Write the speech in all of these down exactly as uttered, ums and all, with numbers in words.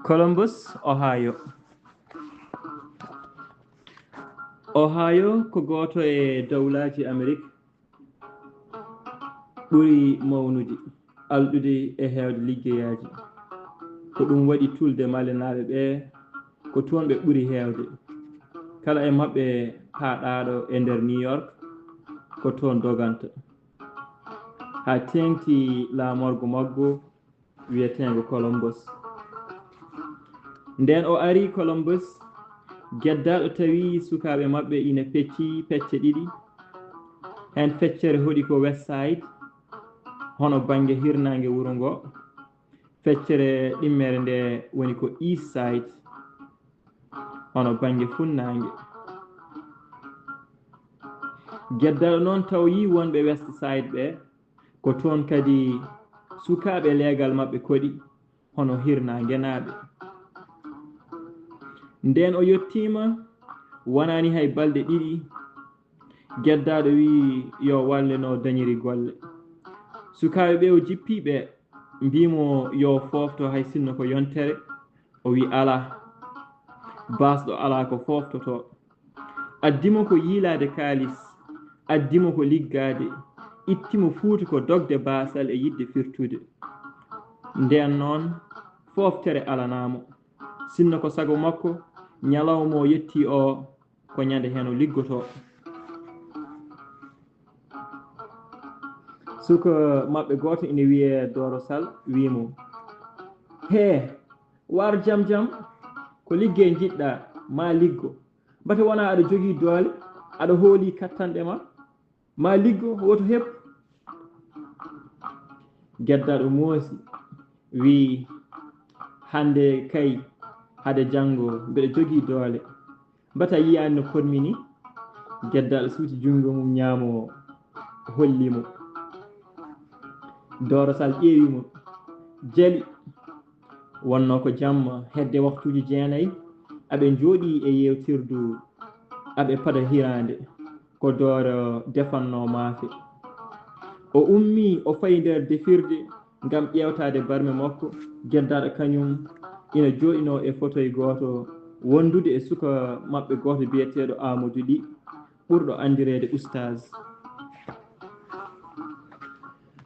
Columbus, Ohio. Ohio ko gooto e dowlaaji Amerik ɓuri mawnude, alɗude e heewde liggeyaaji. Ko ɗum waɗi tulde Malenaaɓe ɓee ko toon ɓe ɓuri heewde. Kala e maɓɓe paaɗaaɗo e nder New York ko toon doganta. Haa teeŋti laamorgo maggo wiyeteengo Columbus. Ndeen o ari Columbus, geddaaɗo tawi sukaaɓe maɓɓe ina pecci pecce ɗiɗi. Heen feccere hoɗi ko West Side, hono bannge hirnaange wuro ngo. Feccere ɗimmere nde woni ko East Side, hono bannge funnaange. Geddaaɗo noon tawi wonɓe West Side ɓe, ko toon kadi sukaaɓe leegal maɓɓe koɗi, hono hirnaangenaaɓe. Ndeen o yettiima, wonaani hay balɗe ɗiɗi, geddaaɗo wiyi yo walle no dañiri golle. Sukaaɓe ɓe o jippii ɓe, mbii mo yo foofto hay sinno ko yontere, o wiyi alaa. Baasɗo alaa ko fooftotoo. Addi mo ko yiilaade kaalis, addi mo ko liggaade, itti mo fuuti ko dogde baasal e yiɗde firtude. Ndeen noon, fooftere alanaa mo. Sinno ko sago makko, ñalawma o yettii o, ko ñande heen o liggotoo. Suka maɓɓe gooto ina wiyee Dooro Sal, wii mo, "Hee, waar jam jam, ko liggey njiɗɗaa, maa liggo. Mbate wonaa aɗa jogii doole, aɗa hoolii kattanɗe ma? Maa liggo, woto heppu." Geddaaɗo moosi, wii, "Hannde kay, hade janngo, mbeɗa jogii doole. Mbata yiyaani no potmi ni?" Geddaaɗo suuti junngo mum ñaamo, holli mo. Dooro Sal ƴeewi mo, jali. Wonnoo ko jamma, hedde waktuuji jeenayi, aɓe njooɗii e yeewtirdu, aɓe pada hiraande, ko Dooro defannoo maafe. O ummii, o fayi nder defirde ngam ƴeewtaade barme makko, geddaaɗo kañum ina jooɗinoo e fotoy gooto, wondude e suka maɓɓe gooto biyeteeɗo Aamadu Li, ɓurɗo anndireede Ustaas.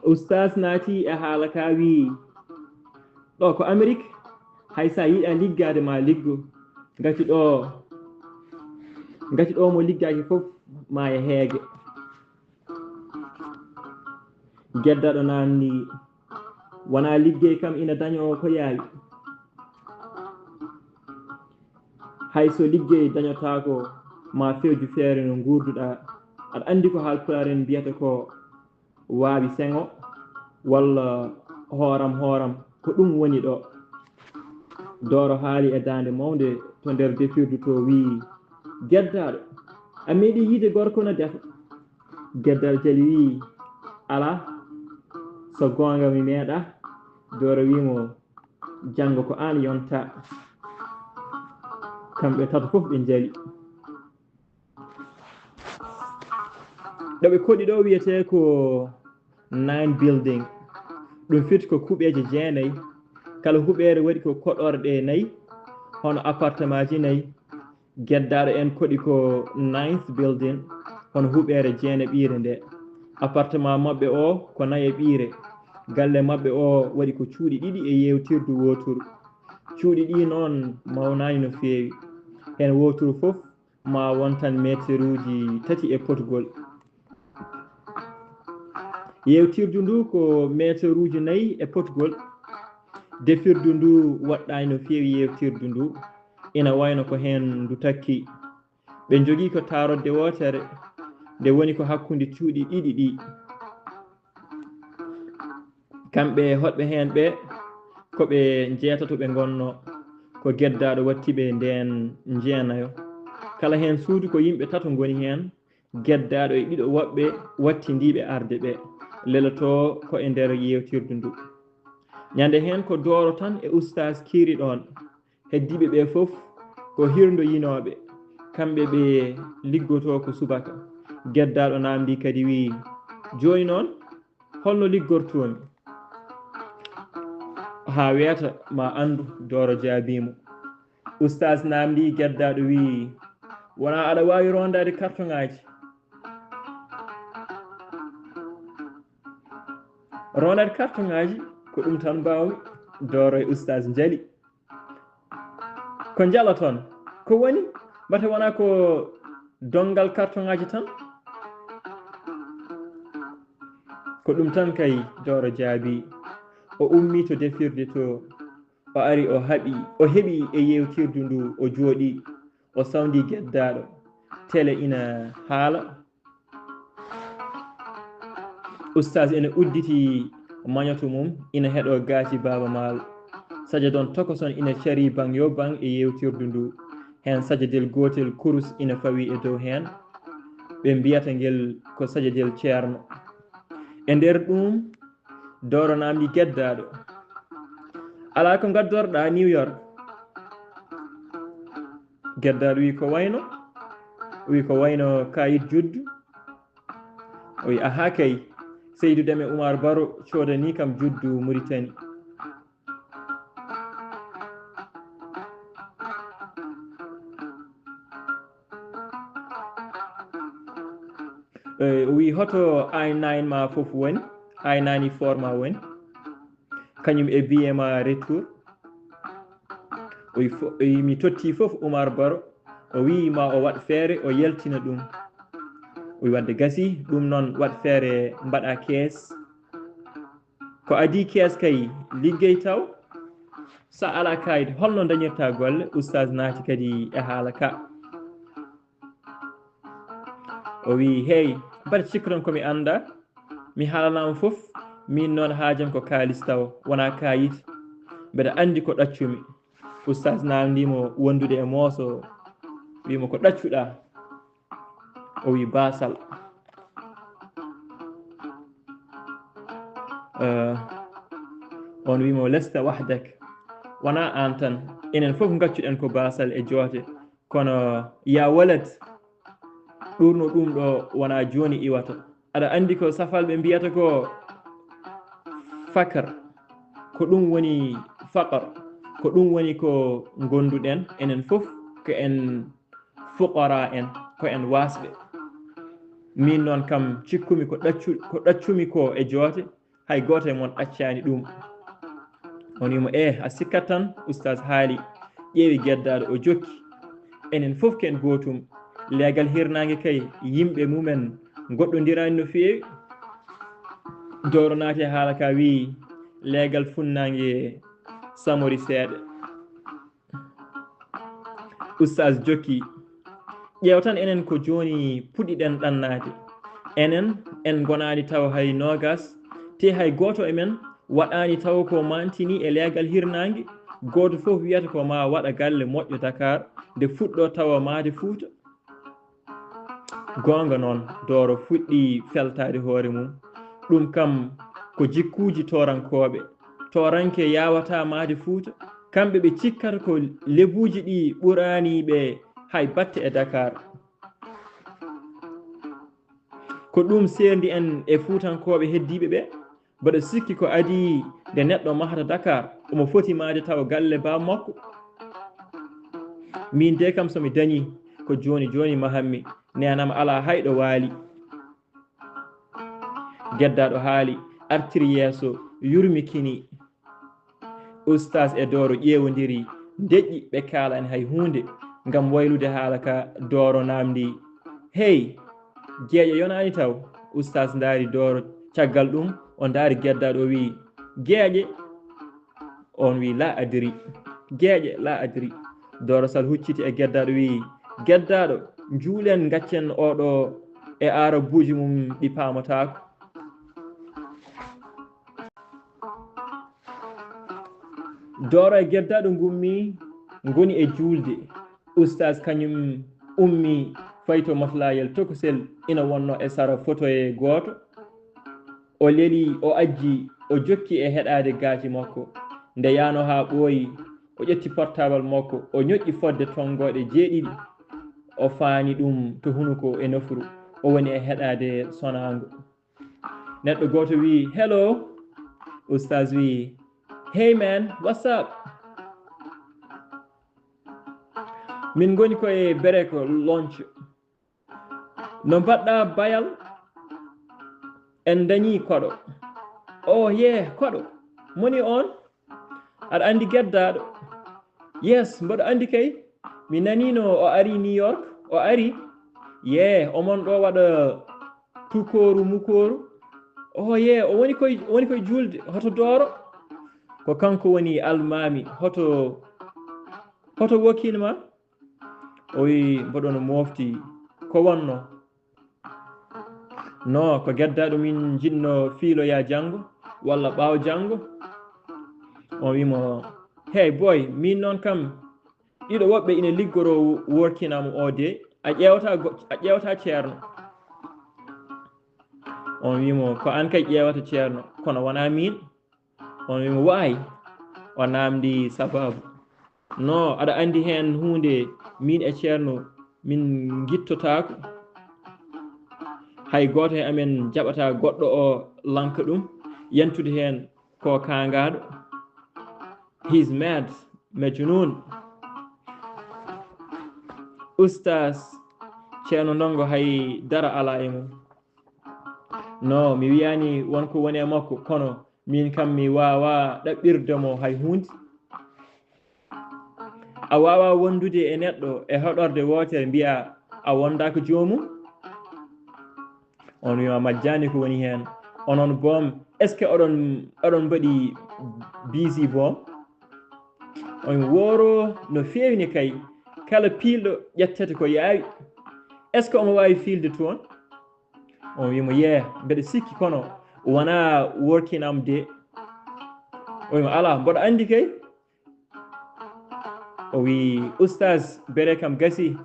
Ustaas naati e haala ka, wii, "Ɗo ko Amerik, hay so a yiɗaa liggaade, maa liggo. Ngati ɗo, ngati ɗo mo liggaaki fof, maa e heege." Geddaaɗo naamndii, "Wonaa liggey kam ina dañoo ko yaawi. Hay so liggey dañotaako, maa feewju feere no nguurduɗaa. Aɗa anndi ko haalpulaar en mbiyata ko waawi seŋo walla hooram hooram, ko ɗum woni ɗo." Dooro haali e daande mawnde to nder defirdu to, wii, "Geddaaɗo, a meeɗi yiide gorko no defa?" Geddaaɗo jali, wii, "Alaa, so goonga mi meeɗaa." Dooro wii mo, "Janngo ko aan yonta." Kamɓe tato fof ɓe njali. Ɗo ɓe koɗi ɗo wiyetee ko nine building. Ɗum firti ko kuɓeeje jeenayi. Kala huɓeere waɗi ko koɗorɗe nayi, hono appartemaaji nayi. Geddaaɗo en koɗi ko ninth building, hono huɓeere jeenaɓiire nde. Appartement maɓɓe o ko nayaɓiire. Galle maɓɓe o waɗi ko cuuɗi ɗiɗi e yeewtirdu wooturu. Cuuɗi ɗi noon mawnaani no feewi. Heen wooturu fof ma won tan meeteruuji tati e potgol. Yeewtirdu ndu ko meeteruuji nayi e potgol. Defirdu ndu waɗɗaani no feewi yeewtirdu ndu. Ina wayno ko heen ndu takki. Ɓe njogii ko taarodde wootere, nde woni ko hakkunde cuuɗi ɗiɗi ɗi. Kamɓe hoɗɓe heen ɓe, ko ɓe njeetato ɓe ngonnoo, ko geddaaɗo watti ɓe ndeen njeenayo. Kala heen suudu ko yimɓe tato ngoni heen, geddaaɗo e ɗiɗo woɓɓe wattindiiɓe arde ɓe, lelotoo ko e nder yeewtirdu ndu. Ñande heen ko Dooro tan e ustaas kiiri ɗoon. Heddiiɓe ɓe fof ko hirndo yinooɓe, kamɓe ɓe liggotoo ko subaka. Geddaaɗo naamndii kadi wii, Jooni noon, holno liggortoomi? Haa weeta ma anndu, Dooro jaabii mo. Ustaas naamndii geddaaɗo wiyi, wonaa aɗa waawi roondaade kartoŋaaji? Roondaade kartoŋaaji ko ɗum tan mbaawmi, Dooro e Ustaas njali. Ko njaloton? Ko woni? Mbate wonaa ko donngal kartoŋaaji tan? Ko ɗum tan kay, Dooro jaabii. O ummii to defirde to, o ari o haɓi, o heɓi e yeewtirdu ndu o jooɗii, o sawndii geddaaɗo. Tele ina haala. Ustaas ina udditi mañoto mum, ina heɗoo gaasi Baaba Maal. Sajadon tokoson ina carii baŋ yo baŋ e yeewtirdu ndu. Heen sajadel gootel kurus ina fawii e dow heen. Ɓe mbiyata ngel ko sajadel ceerno. E nder ɗum, Dooro naamndii geddaaɗo, alaa ko ngaddorɗaa New York? Geddaaɗo wiyi ko wayno, wiyi ko wayno kaayit juddu. O wiyi, ahaa kay, Seydu Deme Umar Baro coodanii kam juddu Muritani. Eh, o wiyi, hoto I nine ma fof woni, I ninety-four ma woni, kañum e billet ma retour. O wiyi fo-, o wiyi, mi totti fof Umar Baro, o wiyi ma o waɗ feere, o yaltina ɗum. O wiyi, wadde gasi, ɗum noon waɗ feere mbaɗa kees. Ko adii kees kay liggey taw. So a alaa kaayit, holno dañirta golle? Ustaas naati kadi e haala ka. O wiyi, hey, mbaɗa cikkuɗon ko mi annda? Mi haalanaama fof, miin noon haajam ko kaalis taw, wonaa kaayit. Mbeɗa anndi ko ɗaccumi. Ustaas naamndii mo wondude e mooso, wiyi mo, ko ɗaccuɗaa? O wiyi, baasal. Eh, on wiyi mo, lesta wahdak. Wonaa aan tan. Enen fof ngaccuɗen ko baasal e joote. Kono, yaa walad, ɗurno ɗum ɗo wonaa jooni iwata. Aɗa anndi ko safalɓe mbiyata ko fakar, ko ɗum woni faqar, ko ɗum woni ko ngonduɗen enen fof ko en fuqara en, ko en waasɓe. Min noon kam cikkumi ko ɗaccu-, ko ɗaccumi ko e joote, hay gooto e mon accaani ɗum. On wiyi mo, eh, a sikkat tan, Ustaas haali, ƴeewi geddaaɗo, o jokki. Enen fof ken gootum. Leegal hirnaange kay, yimɓe mumen ngoɗɗondiraani no feewi. Dooro naati e haala ka, wiyi, leegal funnaange samori seeɗa. Ustaas jokki, ƴeew tan enen ko jooni puɗɗiɗen ɗannaade. Enen, en ngonaani taw hay noogas, te hay gooto e men waɗaani taw ko maantini e leegal hirnaange. Gooto fof wiyata ko maa waɗa galle moƴƴo Dakar, nde fuɗɗoo tawa maayde Fuuta. Goonga noon, Dooro fuɗɗii feltaade hoore mum. Ɗum kam ko jikkuuji toorankooɓe. Tooranke yaawataa maayde Fuuta. Kamɓe ɓe cikkata ko lebuuji ɗi ɓuraani ɓe hay batte e Dakar. Ko ɗum seerndi en e Fuutankooɓe heddiiɓe ɓe. Mboɗo sikki ko adii nde neɗɗo mahata Dakar, omo foti maayde tawa galle baaba makko. Min de kam so mi dañii, ko jooni jooni mahammi, neenam alaa hay ɗo waali. Geddaaɗo haali, artiri yeeso, yurmikini. Ustaas e Dooro ƴeewondiri, ndeƴƴi, ɓe kaalani hay huunde. Ngam waylude haala ka, Dooro naamndi, hey, geeƴe yonaani taw? Ustaas ndaari Dooro, caggal ɗum o ndaari geddaaɗo, o wiyi, geeƴe? On wiyi, laa adiri. Geeƴe, laa adiri. Dooro Sal hucciti e geddaaɗo, wiyi, geddaaɗo, njuulen, ngaccen oɗo e aarabuuji mum ɗi paamataako. Dooro e geddaaɗo ngummi, ngoni e juulde. Ustaas kañum ummi, fayi to motlayel tokosel ina wonno e sara fotoye gooto. O leli, o ajji, o jokki e heɗaade gaaci makko. Nde yaano haa ɓooyi, o ƴetti portaabal makko, o ñoƴƴi fodde tonngooɗe jeeɗiɗi. O faani ɗum to hunuko e nofru. O woni e heɗaade sonaango. Neɗɗo gooto wi'i, "Hello." Ustaas wi'i, "Hey man, what's up? Min ngoni ko e Bereko Lonco. No mbaɗɗa bayal? En dañi koɗo." "Oh, yee, koɗo. Moni on? Aɗa anndi geddaaɗo?" "Yes, mboɗo anndi kay. Mi naniino o ari New York. O ari?" "Yee, omon ɗo waɗa tukooru mukooru." "Oh, yee, o woni koye, o woni koye juulde. Hoto Dooro?" "Ko kanko woni almaami. Hoto, hoto wokin ma?" O wi'i, "Mboɗon mofti. Ko wonno?" "No, ko geddaaɗo min njiɗno fiiloya janngo walla ɓaawo janngo." On wi'i mo, "Hey boy, min noon kam, ɗiɗo woɓɓe ina liggoroo workinam o de, a ƴeewata go-, a ƴeewata ceerno." On wi'i mo, "Ko aan kay ƴeewata ceerno, kono wonaa min." On wi'i mo, "Waay." O naamndi sababu. "No, aɗa anndi heen huunde, min e ceerno, min ngittotaako. Hay gooto e amen jaɓataa goɗɗo o lanka ɗum, yantude heen ko kaangaaɗo. He's mad, majnun." Ustaas Ceerno Ndongo hay dara alaa e mum. "No, mi wiyaani won ko woni e makko, kono min kam mi waawaa ɗaɓɓirde mo hay huunde." A waawaa wondude e neɗɗo e hoɗorde wootere mbiyaa a wondaaka joomum. On wi'i ma majjaani ko woni heen. Onon boom, est-ce que oɗon, oɗon mbaɗi biisi boom? On wooro no feewi ni kay. Kala piilɗo ƴettete ko yaawi. Est-ce que omo waawi fiilde toon? On wi'i mo, "Yee, mbeɗa sikki kono wonaa workinam de." O wi'i mo, "Alaa, mboɗo anndi kay." O wi'i, "Ustaas, bere kam gasi."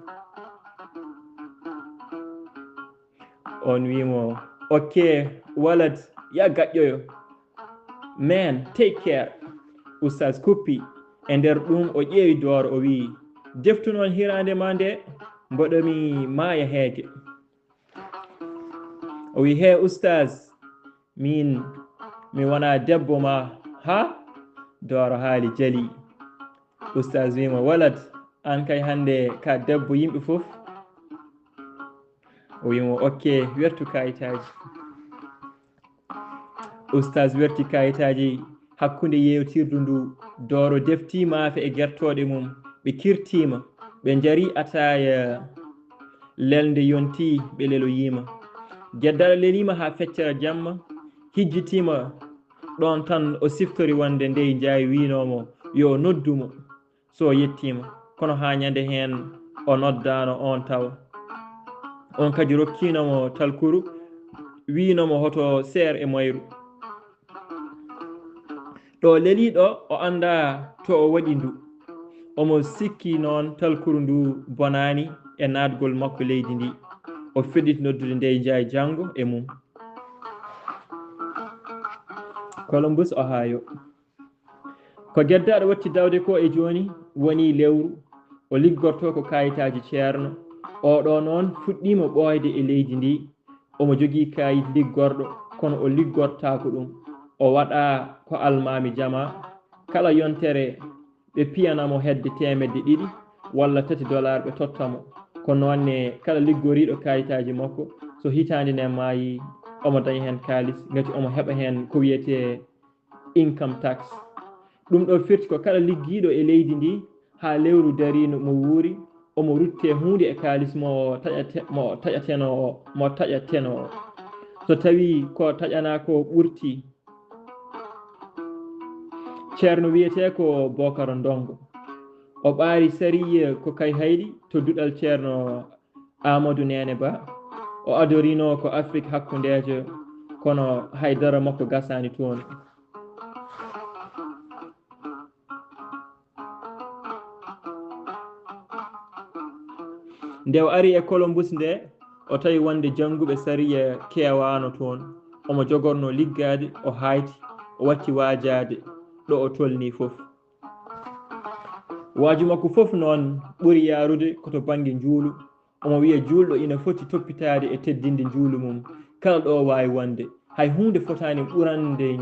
On wi'i mo, "Ok, walad, ya gaƴƴoyo. Man, take care." Ustaas kuppi. E nder ɗum o ƴeewi Dooro, o wi'i, "Deftu noon hiraande ma nde, mboɗo mi maaya heege." O wi'i, "Hee Ustaas, miin mi wonaa debbo ma, haa?" Dooro haali jali. Ustaas wi'i mo, "Walad, aan kay hannde ka debbo yimɓe fof." O wi'i mo, "Ok, wertu kayitaaji." Ustaas werti kayitaaji. Hakkunde yeewtirdu ndu, Dooro defti maafe e gertooɗe mum. Ɓe kirtiima. Ɓe njari ataaya. Lelnde yonti, ɓe leloyiima. Geddaaɗo leliima haa feccere jamma, hijjitiima. Ɗoon tan o siftori wonde Ndey Njaay wiinoo mo yo o noddu mo so o yettiima. Kono haa ñande heen o noddaano oon tawa. Oon kadi rokkiino mo talkuru, wiino mo hoto seer e mayru. Ɗo lelii ɗo, o anndaa to o waɗi ndu. Omo sikki noon talkuru ndu bonaani e naatgol makko leydi ndi. O feɗɗiti noddude Ndey Njaay janngo e mum. Columbus, Ohio. Ko geddaaɗo watti dawde ko e jooni wonii lewru, o liggortoo ko kayitaaji ceerno. Oɗo noon fuɗɗiima ɓooyde e leydi ndi. Omo jogii kayit liggorɗo, kono o liggortaako ɗum. O waɗaa ko almaami jamaa. Kala yontere ɓe piyana mo hedde teemedde ɗiɗi walla tati dollar ɓe totta mo. Ko noon ne kala liggoriiɗo kayitaaji makko, so hitaande nde maayi, omo daña heen kaalis, ngati omo heɓa heen ko wiyetee income tax. Ɗum ɗo firti ko kala liggiiɗo e leydi ndi haa lewru dariino mo wuuri, omo rutte huunde e kaalis mo taƴate-, mo taƴatenoo o, mo taƴatenoo o. So tawii ko taƴanaa ko ɓurti, ceerno wiyetee ko Bookara Ndonngo. O ɓaari sariya ko Kayhayɗi to duɗal ceerno Aamadu Neene Ba. O adorinoo ko Afrik hakkundeejo, kono hay dara makko gasaani toon. Nde o ari e Columbus nde, o tawi wonde jannguɓe sariya keewaano toon. Omo jogornoo liggaade, o haayti, o watti waajaade ɗo o tolnii fof. Waaju makko fof noon ɓuri yaarude ko to bannge njuulu. Omo wiya juulɗo ina foti toppitaade e teddinde njuulu mum, kala ɗo waawi wonde. Hay huunde fotaani ɓurande,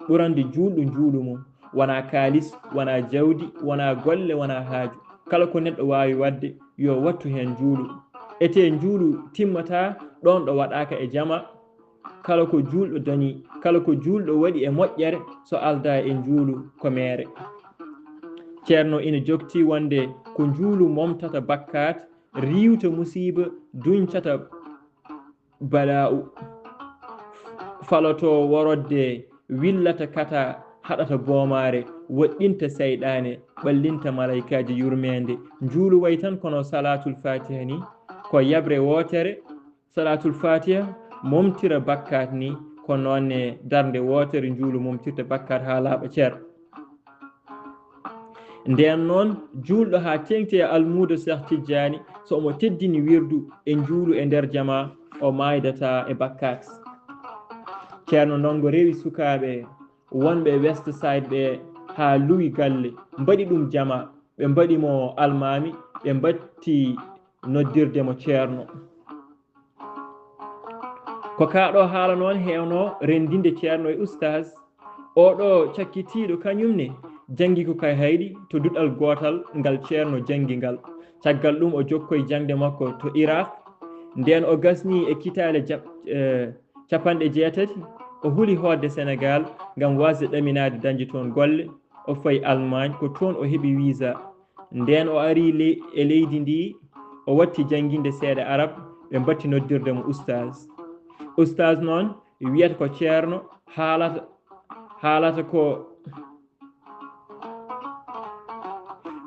ɓurande juulɗo njuulu mum. Wonaa kaalis, wonaa jawdi, wonaa golle, wonaa haaju. Kala ko neɗɗo waawi waɗde, yo wattu heen njuulu. Etee njuulu timmataa ɗoon ɗo waɗaaka e jama. Kala ko juulɗo dañi, kala ko juulɗo waɗi e moƴƴere, so aldaa e njuulu ko meere. Ceerno ina jokti wonde ko njuulu momtata bakkaat, riiwta musiiba, duñcata balaa'u, falotoo worodde, willata kata, haɗata boomaare, woɗɗinta seyɗaane, ɓallinta malaykaaji yurmeende. Njuulu way tan kono salaatul faatiha ni, ko yaɓre wootere, salaatul faatiha momtira bakkaat ni, ko noon ne darnde wootere njuulu momtirta bakkaat haa laaɓa cer. Ndeen noon, juulɗo haa teeŋti e almuudo Seex Tijjaani, so omo teddini wirdu e njuulu e nder jamaa, o maaydataa e bakkaat. Ceerno Ndonngo rewi sukaaɓe wonɓe West Side ɓe haa luwi galle, mbaɗi ɗum jamaa, ɓe mbaɗi mo almaami, ɓe mbatti noddirde mo ceerno. Ko kaa ɗoo haala noon heewnoo renndinde ceerno e ustaas. Oo ɗoo cakkitiiɗo kañum ne janngi ko Kayhayɗi to duɗal gootal ngal ceerno janngi ngal. Caggal ɗum o jokkoyi jaŋde makko to Iraq. Ndeen o gasnii e kitaale jap-, eh, capanɗe jeetati, o huli hootde Senegaal ngam waasde ɗaminaade dañde toon golle. O fayi Almaañ, ko toon o heɓi wiisa. Ndeen o ari le-, e leydi ndi, o watti jannginde seeɗa arab, ɓe mbatti noddirde mo ustaas. Ustaas noon wiyata ko ceerno, haalata, haalata ko,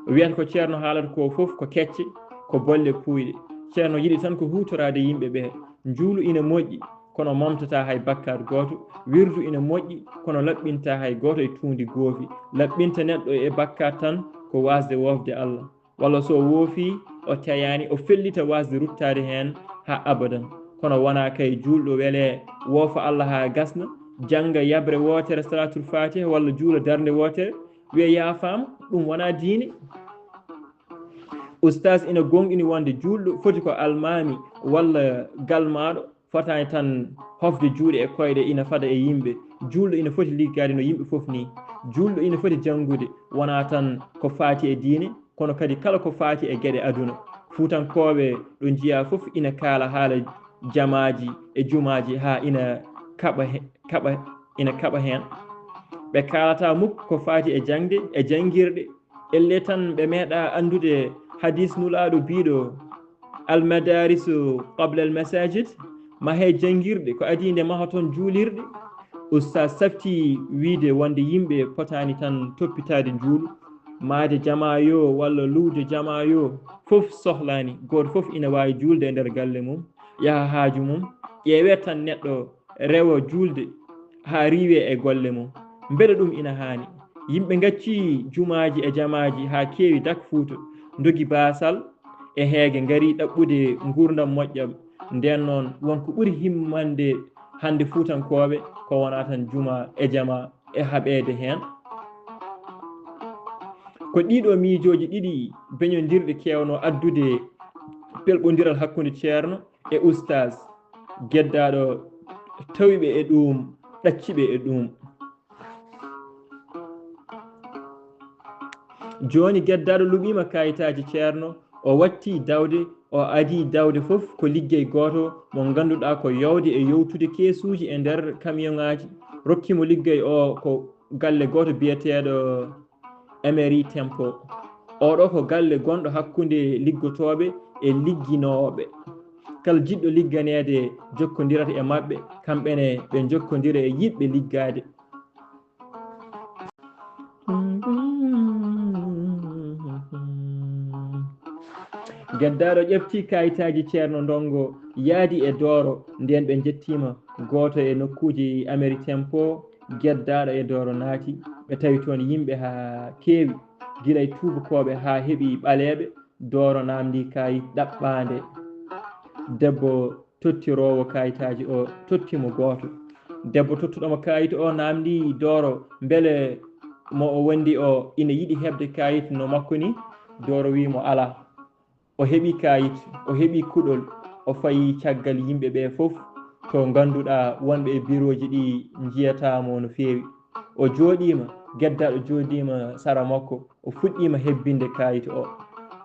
wiyata ko ceerno haalata ko fof ko kecce, ko bolle puuyɗe. Ceerno yiɗi tan ko huutoraade yimɓe ɓe. Njuulu ina moƴƴi, kono momtataa hay bakkaat gooto. Wirdu ina moƴƴi, kono laɓɓintaa hay gooto e tuundi goofi. Laɓɓinta neɗɗo e bakkaat tan ko waasde woofde Allah. Walla so woofii, o teyaani, o fellita waasde ruttaade heen haa abadan. Kono wonaa kay juulɗo welee woofa Allah haa gasna, jannga yaɓre wootere salaatul faatiha walla juula darnde wootere, wiya yaafaama, ɗum wonaa diine. Ustaas ina goongɗini wonde juulɗo foti ko almaami walla galmaaɗo, fotaani tan hofde juuɗe e koyɗe ina fada e yimɓe. Juulɗo ina foti liggaade no yimɓe fof nii. Juulɗo ina foti janngude, wonaa tan ko faati e diine, kono kadi kala ko faati e geɗe aduna. Fuutankooɓe ɗo njiyaa fof ina kaala haala jamaaji e jumaaji haa ina kaɓa he-, kaɓa, ina kaɓa heen. Ɓe kaalataa muk ko faati e jaŋde, e janngirɗe. Ellee tan ɓe meeɗaa anndude hadiis Nulaaɗo biiɗo, "Al madarisu qabla al masajid", mahee janngirɗe ko adii nde maha toon juulirɗe. Ustaas saftii wiide wonde yimɓe potaani tan toppitaade njuulu, maayde jamaa yoo walla luwde jamaa yoo, fof sohlaani, gooto fof ina waawi juulde e nder galle mum, yaha haaju mum, ƴeewee tan neɗɗo rewa juulde haa riiwee e golle mum. Mbele ɗum ina haani? Yimɓe ngaccii jumaaji e jamaaji haa keewi dak Fuuta, ndogi baasal e heege, ngari ɗaɓɓude nguurndam moƴƴam. Ndeen noon, won ko ɓuri himmande hannde Fuutankooɓe ko wonaa tan jumaa e jamaa e haɓeede heen. Ko ɗiiɗoo miijooji ɗiɗi beñondirɗi keewnoo addude pelɓondiral hakkunde ceerno e ustaas. Geddaaɗo tawi ɓe e ɗuum, ɗacci ɓe e ɗuum. Jooni Geddaaɗo luɓiima kaayitaaji ceerno, o watti dawde, o adii dawde fof ko liggey gooto mo ngannduɗaa ko yowde e yowtude keesuuji e nder kamiyoŋaaji. Rokki mo liggey o ko galle gooto biyeteeɗo Emery Tempo. Oɗo ko galle gonɗo hakkunde liggotooɓe e ligginooɓe. Kala jiɗɗo ligganeede jokkondirat e maɓɓe, kamɓe ne ɓe njokkondira e yiɗɓe liggaade. Geddaaɗo ƴefti kayitaaji Ceerno Ndonngo, yaadi e Dooro, ndeen ɓe njettiima gooto e nokkuuji Ameri Tempo, Geddaaɗo e Dooro naati, ɓe tawi toon yimɓe haa keewi, gila e tuubakooɓe haa heɓi ɓaleeɓe. Dooro naamndii kayit ɗaɓɓaande. Debbo tottiroowo kayitaaji o totti mo gooto. Debbo tottuɗo mo kayit o naamndii Dooro mbele mo o wondi o ina yiɗi heɓde kayit no makko ni. Dooro wii mo alaa. O heɓi kayit, o heɓi kuɗol, o fayi caggal yimɓe ɓe fof. ko ngannduɗaa wonɓe e birooji ɗi njiyataa mo no feewi. O jooɗiima, geddaaɗo jooɗiima sara makko, o fuɗɗiima hebbinde kaayit o.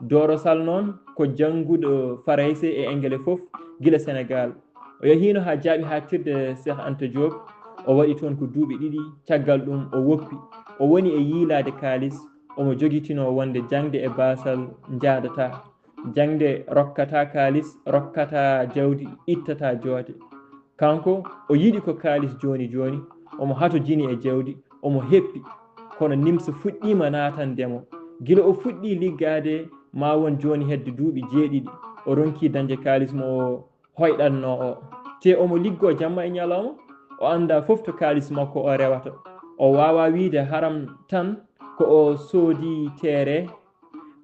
Dooro Sal noon ko jannguɗo Farayse e Engele fof gila Senegaal. O yahiino haa jaaɓi haaɗtirde Cheikh Anta Diop, o waɗi toon ko duuɓi ɗiɗi, caggal ɗum o woppi. O woni e yiilaade kaalis, omo jogitinoo wonde jaŋde e baasal njaadataa. Jaŋde rokkataa kaalis, rokkataa jawdi, ittataa joote. Kanko, o yiɗi ko kaalis jooni jooni, omo hatojini e jawdi, omo heppi. Kono nimsa fuɗɗiima naatande mo. Gila o fuɗɗii liggaade, ma won jooni hedde duuɓi jeeɗiɗi, o ronkii dañde kaalis mo o hoyɗatnoo o. Te omo liggoo jamma e ñalawma, o anndaa fof to kaalis makko o rewata. O waawaa wiyde haram tan ko o soodi teere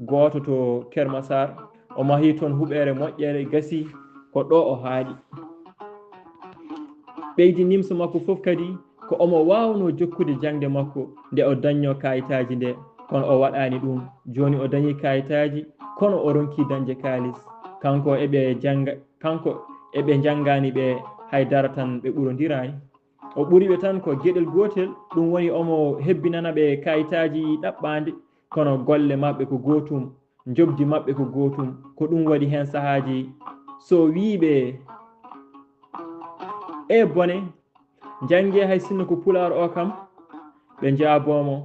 gooto to Kermasaar, o mahii toon huɓeere moƴƴere, gasi ko ɗo o haaɗi. Ɓeydi nimsa makko fof kadi ko omo waawnoo jokkude jaŋde makko nde o dañnoo kaayitaaji nde, kono o waɗaani ɗum. Jooni o dañii kaayitaaji, kono o ronkii dañde kaalis. Kanko e ɓe jannga, kanko e ɓe njanngaani ɓe hay dara tan ɓe ɓurondiraani. O ɓuri ɓe tan ko geɗel gootel, ɗum woni omo hebbinana ɓe kaayitaaji ɗaɓɓaande, kono golle maɓɓe ko gootum, njoɓdi maɓɓe ko gootum. Ko ɗum waɗi heen sahaaji so wii ɓe, "E bone, njannge hay sinno ko pulaar o kam." Ɓe njaaboo mo,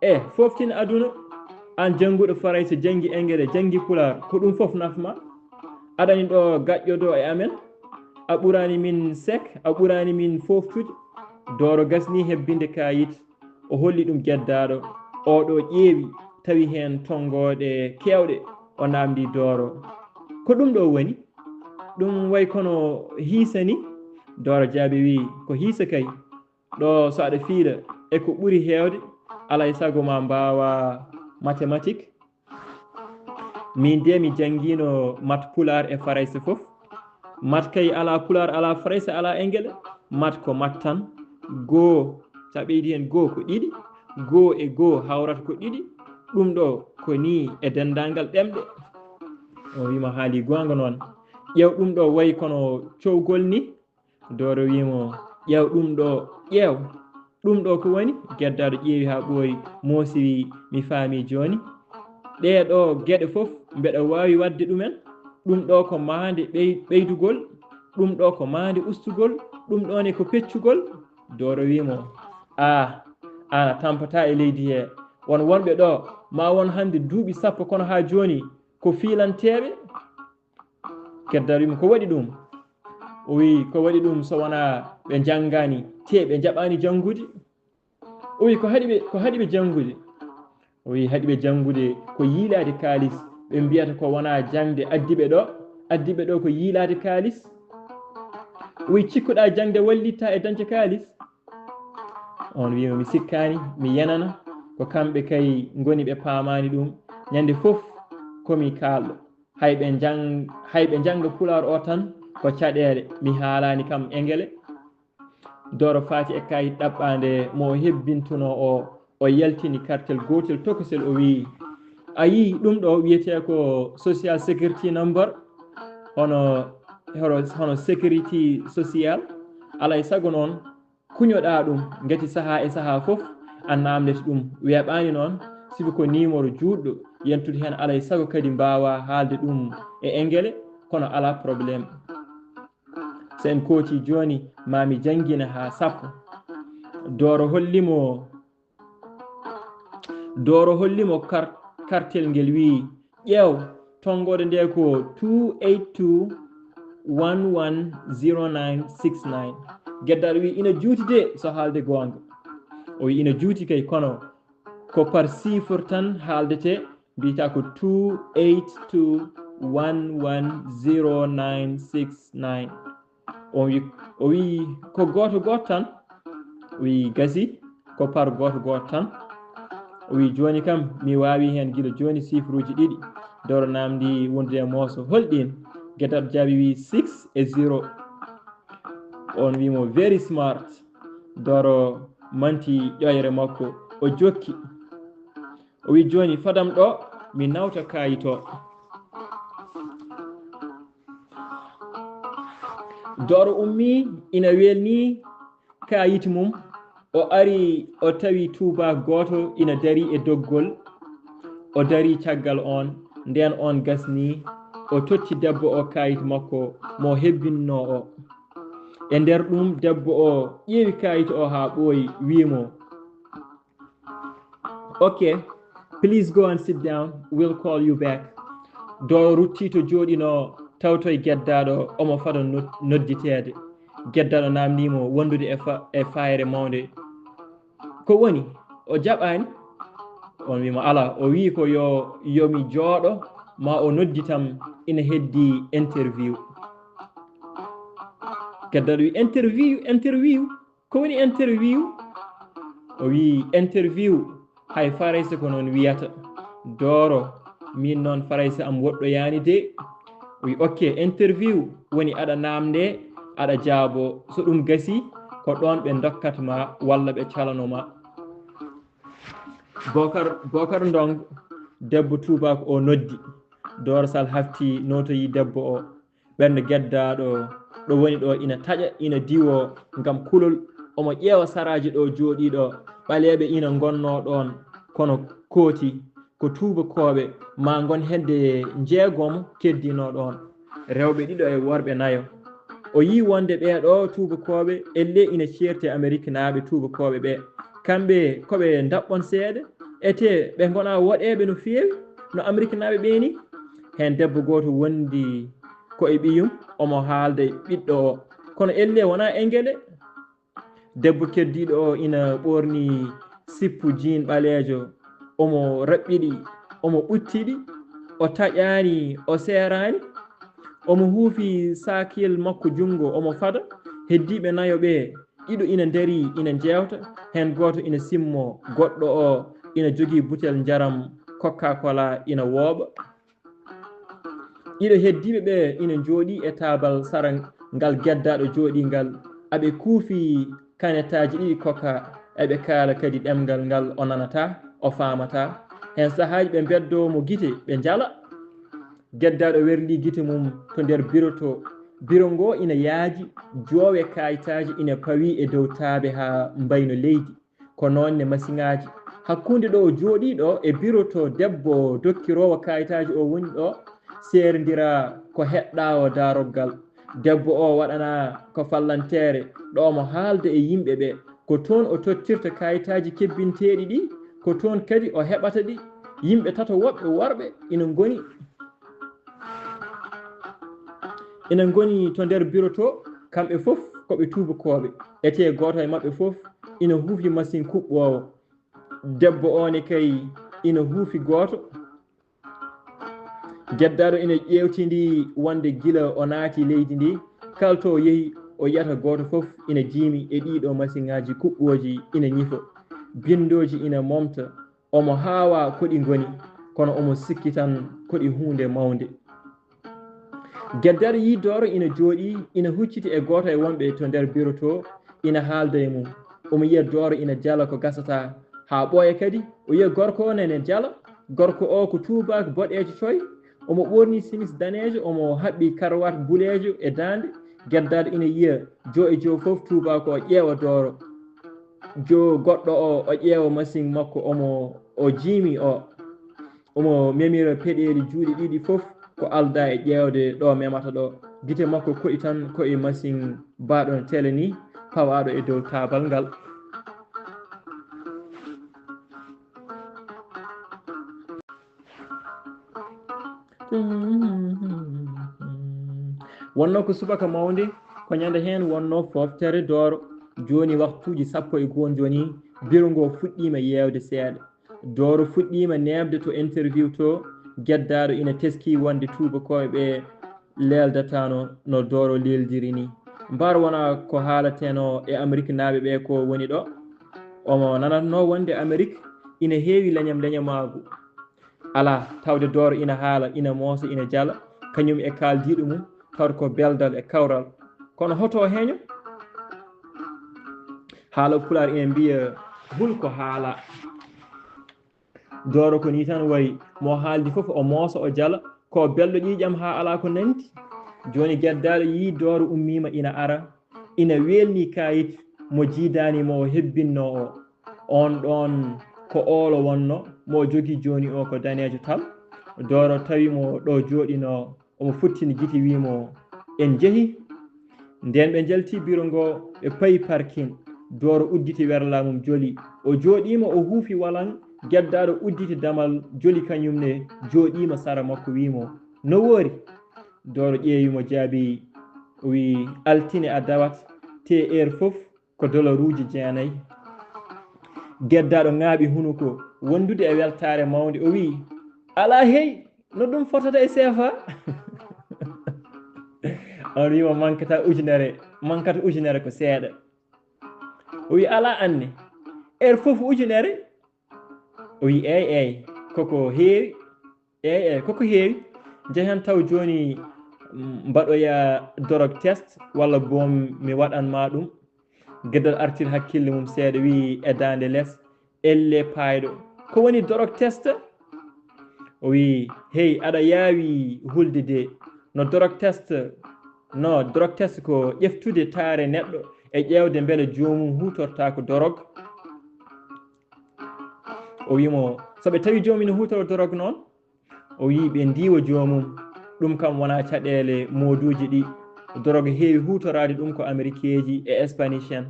"E fooftin aduna, aan jannguɗo Farayse, janngi Engele, janngi pulaar, ko ɗum fof naf ma? Aɗani ɗo gaƴƴodo e amen, a ɓuraani min sek, a ɓuraani min fooftude." Dooro gasni hebbinde kaayit, o holli ɗum geddaaɗo. Oo ɗo ƴeewi, tawi heen tonngooɗe keewɗe, o naamndi Dooro, "Ko ɗum ɗo woni? Ɗum way kono hiisa ni?" Dooro jaabi wiyi, "Ko hiisa kay. Ɗo so aɗa fiila e ko ɓuri heewde, alaa e sago ma mbaawa mathématique. Min de mi janngiino mat pulaar e farayse fof. Mat kay alaa pulaar, alaa farayse, alaa engele. Mat ko mat tan. Goo, so a ɓeydi heen goo ko ɗiɗi, goo e goo hawrata ko ɗiɗi. Ɗum ɗo ko nii e denndaangal ɗemɗe." O wiyi mo, "Haali goonga noon. Ƴeew ɗum ɗo wayi kono cowgol ni." Dooro wiyi mo, "Ƴeew ɗum ɗo, ƴeew. Ɗum ɗo ko woni?" Geddaaɗo ƴeewi haa ɓooyi, moosi wiyi, "Mi faami jooni. Ɗee ɗo geɗe fof mbeɗa waawi waɗde ɗumen. Ɗum ɗo ko maande ɓey-, ɓeydugol, ɗum ɗo ko maande ustugol, ɗum ɗo ne ko peccugol." Dooro wiyi mo, "Aa, aan a tampataa e leydi he. Won wonɓe ɗo, ma won hannde duuɓi sappo kono haa jooni ko fiilanteeɓe." Geddaaɗo wiyi mo, "Ko waɗi ɗum?" O wiyi, "Ko waɗi ɗum so wonaa ɓe njanngaani, tee ɓe njaɓaani janngude?" O wiyi, "Ko haɗi ɓe, ko haɗi ɓe janngude?" O wiyi, "Haɗi ɓe janngude ko yiilaade kaalis. Ɓe mbiyata ko wonaa jaŋde addi ɓe ɗo, addi ɓe ɗo ko yiilaade kaalis." O wiyi, "Cikkuɗaa jaŋde wallitta e dañde kaalis?" Oon wiyi mo, "Mi sikkaani, mi yenana, ko kamɓe kay ngoni ɓe paamaani ɗum. Ñande fof ko mi kaalɗo. Hay ɓe njang-, hay ɓe njannga pulaar o tan ko caɗeele, mi haalaani kam engele." Dooro faati e kayit ɗaɓɓaande mo o hebbintunoo o, o yaltini kartel gootel tokosel, o wiyi, "A yii ɗum ɗo wiyetee ko social security number, hono, hono, hono sécurité sociale, alaa e sago noon kuñoɗaa ɗum, ngati sahaa e sahaa fof a naamnete ɗum, weeɓaani noon, sibu ko numéro juutɗo, yentude heen alaa e sago kadi mbaawaa haalde ɗum e engele, kono alaa problème. So en kootii jooni, maa mi janngina haa sappo." Dooro holli mo, Dooro holli mo kar-, kartel ngel, wiyi, "Ƴeew, tonngoode nde ko two eight two one one zero nine six nine." Geddaaɗo wiyi, "Ina juuti de, so haalde goonga." O wiyi, "Ina juuti kay, kono ko par chiffre tan haaldetee, mbiyata ko two eight two one one zero nine six nine." O wi, o wi, "Ko gooto gooto tan?" O wi, "Gasi, ko par gooto gooto tan." O wi, "Jooni kam, mi waawi heen gila jooni chiffre uji ɗiɗi." Dooro naamndi wondude e mooso, "Hol ɗiin?" Geddaaɗo jaabi, wi, "Six e zero." Oon wi mo, "Very smart." Dooro manti ƴoyre makko, o jokki. O wi, "Jooni, fadam ɗo, mi nawta kaayit o." Dooro ummii, ina welnii kaayit mum. O ari, o tawi tuubaak gooto ina darii e doggol. O darii caggal oon. Ndeen oon gasnii, o totti debbo oo kaayit makko mo hebbinnoo o. E nder ɗum, debbo oo ƴeewi kaayit oo haa ɓooyi, wii mo, "Okay, please go and sit down. We'll call you back." Dooro ruttii to jooɗinoo, tawtoyi geddaaɗo, omo fada nod-, nodditeede. Geddaaɗo naamndii mo wondude e fa-, e faayre mawnde. "Ko woni? O jaɓaani?" Oon wii mo, "Alaa." O wii ko yo, yo mi jooɗo, ma o nodditam, ina heddii interview. Geddaaɗo wii, "Interview, interview? Ko woni interview?" O wii, "Interview, hay Farayse ko noon wiyata." Dooro, "Miin noon Farayse am woɗɗoyaani de." O wii, "Ok, interview woni aɗa naamndee, aɗa jaaboo. So ɗum gasii, ko ɗoon ɓe ndokkat ma walla ɓe calano ma." Bokar, Bokar Ndong, debbo tuubaako o noddi. Dooro Sal hafti, nootoyi debbo o. Ɓernde geddaaɗo ɗo woni ɗo ina taƴa, ina diwoo ngam kulol. Omo ƴeewa saraaji ɗo jooɗiiɗo ɓaleeɓe ina ngonnoo ɗoon, kono kooti ko tuubakooɓe, maa ngon hedde njeegomo keddinoo ɗoon, rewɓe ɗiɗo e worɓe nayo. O yii wonde ɓee ɗo tuubakooɓe ellee ina ceerti e Ameriknaaɓe tuubakooɓe ɓe. Kamɓe ko ɓe ndaɓɓon seeɗa, etee ɓe ngonaa woɗeeɓe no feewi no Ameriknaaɓe ɓee nii. Heen debbo gooto wondi ko e ɓiyum, omo haalda e ɓiɗɗo o. Kono ellee wonaa engele. Debbo keddiiɗo o ina ɓoorni sippu jean ɓaleejo, omo raɓɓiɗi, omo ɓuttiɗi, o taƴaani, o seeraani. Omo huufi saakiyel makko junngo, omo fada. Heddiiɓe nayo ɓee, ɗiɗo ina ndarii, ina njeewta. Heen gooto ina simmoo, goɗɗo o ina jogii butel njaram Coca-Cola, ina wooɓa. Ɗiɗo heddiiɓe ɓe ina njooɗii e taabal sara ngal geddaaɗo jooɗii ngal. Aɓe kuufi kanetaaji ɗiɗi Coca, eɓe kaala kadi ɗemngal ngal o nanataa, o faamataa. Heen sahaaji ɓe mbeddoo mo gite, ɓe njala. Geddaaɗo werlii gite mum to nder biro to. Biro ngoo ina yaaji, joowe kaayitaaji ina pawii e dow taabe haa mbayno leydi. Ko noon ne masiŋaaji. Hakkunde ɗo o jooɗii ɗo e biro to debbo dokkiroowo kaayitaaji o woni ɗo, seerndiraa ko heɗɗaawo daaroggal. Debbo o waɗanaa ko fallanteere, ɗo omo haalda e yimɓe ɓe. Ko toon o tottirta kaayitaaji kebbinteeɗi ɗi, ko toon kadi o heɓata ɗi. Yimɓe tato woɓɓe worɓe ina ngoni, ina ngoni to nder biro to, kamɓe fof ko ɓe tuubakooɓe. Etee gooto e maɓɓe fof ina huufi masiŋ kuɓɓoowo. Debbo o ne kay ina huufi gooto. Geddaaɗo ina ƴeewtindii wonde gila o naati leydi ndi, kala to o yehi, o yiyata gooto fof ina jiimi e ɗii ɗoo masiŋaaji kuɓɓooji ina ñifo. Binndooji ina momta, omo haawaa ko ɗi ngoni, kono omo sikki tan ko ɗi huunde mawnde. Geddaaɗo yii Dooro ina jooɗii, ina hucciti e gooto e wonɓe to nder biro to, ina haalda e mum. Omo yiya Dooro ina jala ko gasataa, haa ɓooya kadi, o yiya gorko o nene jala. Gorko o ko tuubaak boɗeejo coy, omo ɓoorni simis daneejo, omo haɓɓi karawaat buleejo e daande. Geddaaɗo ina yiya joo e joo fof tuubaako o ƴeewa Dooro. Joo goɗɗo o, o ƴeewa masiŋ makko omo, o jiimi o. Omo memira peɗeeli juuɗe ɗiɗi fof ko aldaa e ƴeewde ɗo memata ɗo. Gite makko koɗi tan ko e masiŋ baaɗo no tele ni, pawaaɗo e dow taabal ngal. Wonnoo ko subaka mawnde, ko ñande heen wonnoo fooftere Dooro. Jooni waktuuji sappo e goo jooni, biro ngoo fuɗɗiima yeewde seeɗa. Dooro fuɗɗiima neeɓde to interview to, geddaaɗo ina teskii wonde tuubakooɓe ɓe leeldataano no Dooro leeldiri ni. Mbar wonaa ko haalatenoo e Ameriknaaɓe ɓe ko woni ɗo? Omo nanatnoo wonde Amerik ina heewi leñam-leñamaagu. Alaa, tawde Dooro ina haala, ina moosa, ina jala, kañum e kaaldiiɗo mum, tawde ko beldal e kawral. Kono hoto o heño? Haala Pulaar ina mbiya, "Hul ko haala." Dooro ko nii tan wayi, mo haaldi fof o moosa, o jala, ko belɗo ƴiiƴam haa alaa ko nanndi. Jooni geddaaɗo yii Dooro ummiima ina ara, ina weelnii kaayit mo jiidaani mo o hebbinnoo o. Oon ɗoon ko oolo wonno mo o jogii jooni o ko daneejo tal. Dooro tawi mo ɗo jooɗinoo, omo futtini gite wii mo, "En njehii." Ndeen ɓe njalti biro ngo, ɓe payi parking. Dooro udditi werla mum joli. O jooɗiima, o huufi walan, geddaaɗo udditi damal joli kañum ne, jooɗiima sara makko wii mo, "No woori?" Dooro ƴeewi mo jaabi, o wii, "Altine a dawat, te heure fof ko dolaruuji jeenayi." Geddaaɗo ŋaaɓi hunuko, wondude e weltaare mawnde, o wii, "Alaa hey, no ɗum fotata e seefa?" On wii mo, "Mankata ujunere, mankata ujunere ko seeɗa." O wii, "Alaa anne, heure fof ujunere?" O wii, "Eey, eey, koko heewi, eey, eey, koko heewi. Njehen taw jooni, mm, mbaɗoya drug test walla boom mi waɗan ma ɗum." Geddal artir hakkille mum seeɗa, wii e daande les, "Elle paayɗo, ko woni drug test?" O wii, "Hey, aɗa yaawi hulde de. No drug test, no drug test ko ƴeftude taare neɗɗo e ƴeewde mbele joomum huutortaako dorog." O wii mo, "So ɓe tawi joomum ina huutoro dorog noon?" O wii, "Ɓe ndiiwa joomum. Ɗum kam wonaa caɗeele mooduuji ɗi. Dorog heewi huutoraade ɗum ko Amerikeeji e Espanicien.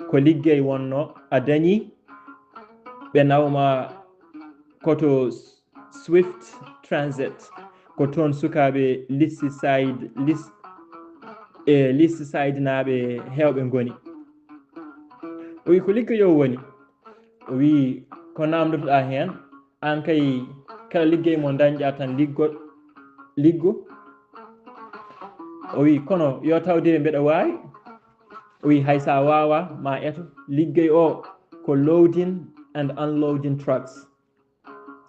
Ko liggey wonno a dañi, ɓe nawma ko to Swift Transit. Ko toon sukaaɓe Leaside, Leas-, e Leaside naaɓe heewɓe ngoni." O wii, "Ko liggey o woni?" O wii, "Ko naamndotoɗaa heen? Aan kay, kala liggey mo ndañɗaa tan liggo, liggo." O wii, "Kono yo tawde mbeɗa waawi?" O wii, "Hay so a waawaa, ma eto. Liggey o ko loading and unloading trucks.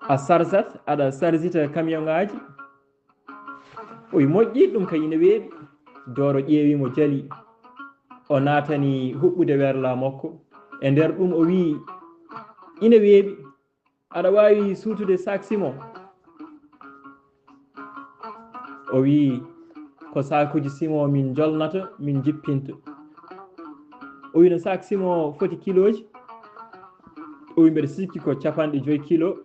A sarsat, aɗa sarsita kamiyongaaji." O wii, "Moƴƴi, ɗum kay ina weeɓi." Dooro ƴeewi mo jali. O naatani huɓɓude werla makko. E nder ɗum o wii, "Ina weeɓi. Aɗa waawi suutude sac ciment?" O wii, "Ko saakuuji ciment min njolnata, min njippinta." O wii, "No sac ciment foti kilooji?" O wii, "Mbeɗa sikki ko capanɗe joy kilo."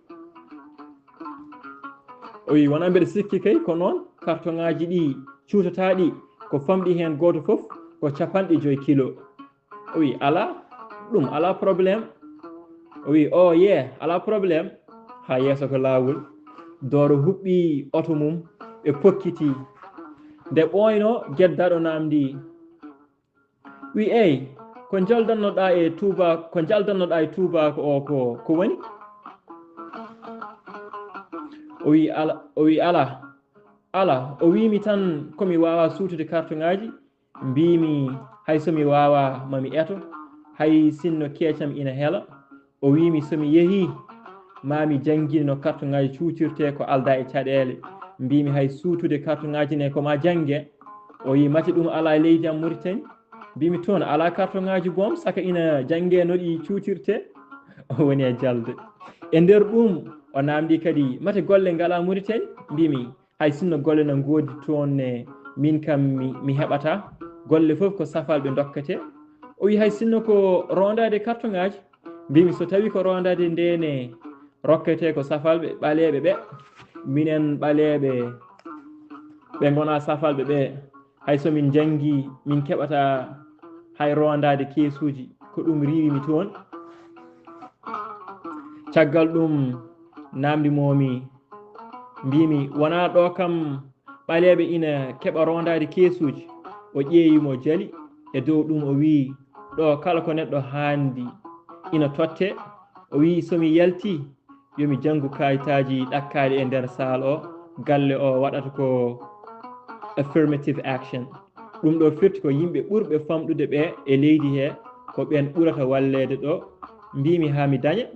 O wii, "Wonaa mbeɗa sikki kay, ko noon, kartoŋaaji ɗi cuutataa ɗi, ko famɗi heen gooto fof ko capanɗe joy kilo." O wii, "Alaa, ɗum alaa problème." O wii, "Oh, yee, alaa problème." Haa yeeso ko laawol. Dooro huɓɓi oto mum, ɓe pokkitii. Nde ɓooynoo, geddaaɗo naamndii, wii, "Eey, ko njaldannoɗaa e tuuba-, ko njaldannoɗaa e tuubaako o ko, ko woni?" O wii, "Ala-, o wii, alaa, alaa." O wii mi tan ko mi waawaa suutude kartoŋaaji. Mbiimi, "Hay so mi waawaa, ma mi eto, hay sinno keecam ina hela." O wii mi, "So mi yehii, ma mi janngin no kartoŋaaji cuutirtee ko aldaa e caɗeele." Mbiimi, "Hay suutude kartoŋaaji ne ko ma jannge." O wii, "Mate ɗum alaa e leydi am Muritani?" Mbiimi, "Toon alaa kartoŋaaji boom, saka ina janngee no ɗi cuutirtee." O woni e jalde. E nder ɗum, o naamndii kadi, "Mate golle ngalaa Muritani?" Mbiimi, "Hay sinno golle na ngoodi toon ne, min kam mi, mi heɓataa. Golle fof ko safalɓe ndokketee." O wii, "Hay sinno ko roondaade kartoŋaaji?" Mbiimi, "So tawii ko roondaade ndee ne, rokketee ko safalɓe ɓaleeɓe ɓe. Minen ɓaleeɓe ɓe ngonaa safalɓe ɓe, hay so min njanngii, min keɓataa hay roondaade keesuuji. Ko ɗum riiwi mi toon." Caggal ɗum naamndi moomi, mbiimi, "Wonaa ɗo kam ɓaleeɓe ina keɓa roondaade keesuuji?" O ƴeewi mo jali. E dow ɗum o wii, "Ɗo kala ko neɗɗo haandi ina tottee." O wii, "So mi yaltii, yo mi janngu kaayitaaji ɗakkaaɗi e nder saal o, galle o waɗata ko affirmative action. Ɗum ɗo firti ko yimɓe ɓurɓe famɗude ɓe e leydi he, ko ɓeen ɓurata walleede ɗo." Mbiimi, "Haa mi daña."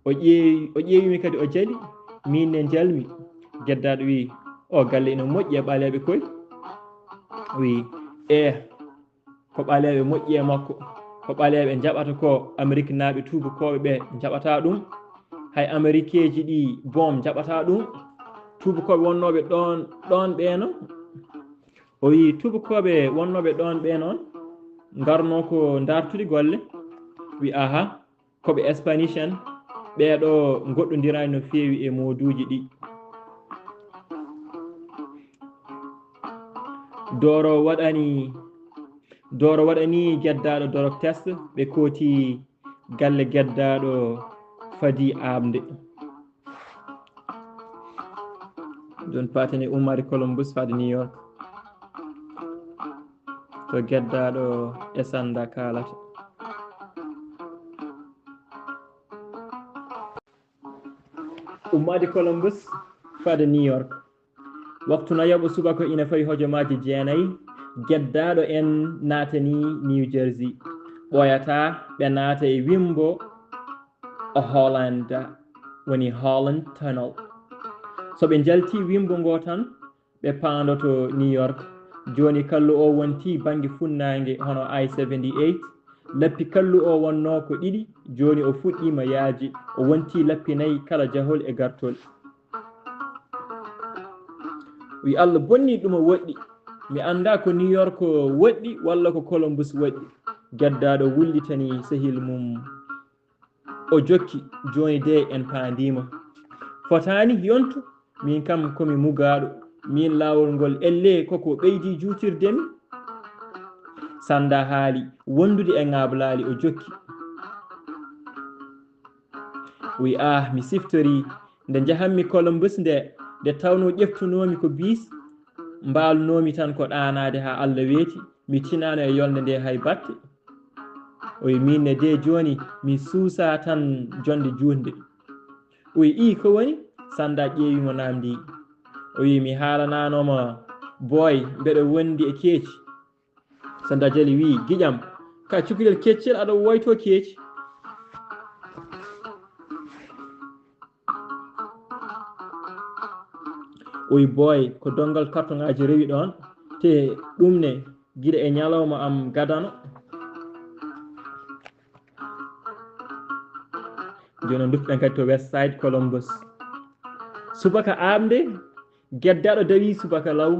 O ƴeewi, o ƴeewi mi kadi, o jali, miin ne njalmi. Geddaaɗo wii, "O galle ina moƴƴi e ɓaleeɓe koy." O wii, "Ee, ko ɓaleeɓe moƴƴi e makko. Ko ɓaleeɓe njaɓata ko, Ameriknaaɓe tuubakooɓe ɓe njaɓataa ɗum. Hay Amerikeeji ɗi boom njaɓataa ɗum. Tuubakooɓe wonnooɓe ɗoon, ɗoon ɓee no, O wiyi tubakooɓe wonnooɓe ɗoon ɓee noon ngarnoo ko ndaartude golle. Wi aha, ko ɓe Espanicen, ɓeeɗo ngoɗɗondiraani no feewi e mooduuji ɗi. Dooro waɗani, Dooro waɗani geddaaɗo dorok test, ɓe kooti galle geddaaɗo fadi aamde. Ɗum paatani ummaade Columbus faade New York. To geddaaɗo e sanda kaalata. Ummaade Columbus faade New York. Waktu nayaɓo subaka ina fawi hojomaaji jeenayi, geddaaɗo en naatani New Jersey. Ɓooyataa ɓe naata e wimbo Holland, woni Holland Tunnel. So ɓe njalti wimbo ngo tan, ɓe paandoto New York. Jooni kallu o wonti bannge funnaange hono I seventy-eight. Lappi kallu o wonnoo ko ɗiɗi, jooni o fuɗɗiima yaaji. O wonti lappi nayi kala jahol e gartol. Wi Allah bonni ɗum o woɗɗi. Mi anndaa ko New York woɗɗi walla ko Columbus woɗɗi. Geddaaɗo wullitani sehil mum. O jokki, jooni de en paandiima. Fotaani yontu, min kam ko mi mugaaɗo. Min laawol ngol ellee koko ɓeydi juutirde mi. Sanda haali, wondude e ŋaablaali o jokki. Wi ah, mi siftori, nde njahanmi Columbus nde, nde tawnoo ƴeftunoomi ko biis, mbaalunoomi tan ko ɗaanaade haa Allah weeti, mi tinaano e yolnde nde hay batte. O wi, "Miin ne de jooni mi suusaa tan jonde juutnde." O wi, "Ii, ko woni?" Sanda ƴeewi mo naamndi. O wi, "Mi haalanaanooma booy, mbeɗo wondi e keeci." Sanda jali wi, "Giƴam, ka cukalel keccel aɗa woyto keeci." O wi, "Booy, ko donngal kartoŋaaji rewi ɗoon, te ɗum ne gila e ñalawma am gadano." Jooni o duttoɗen kadi to West Side Columbus. Subaka aamde, geddaaɗo dawi subaka law.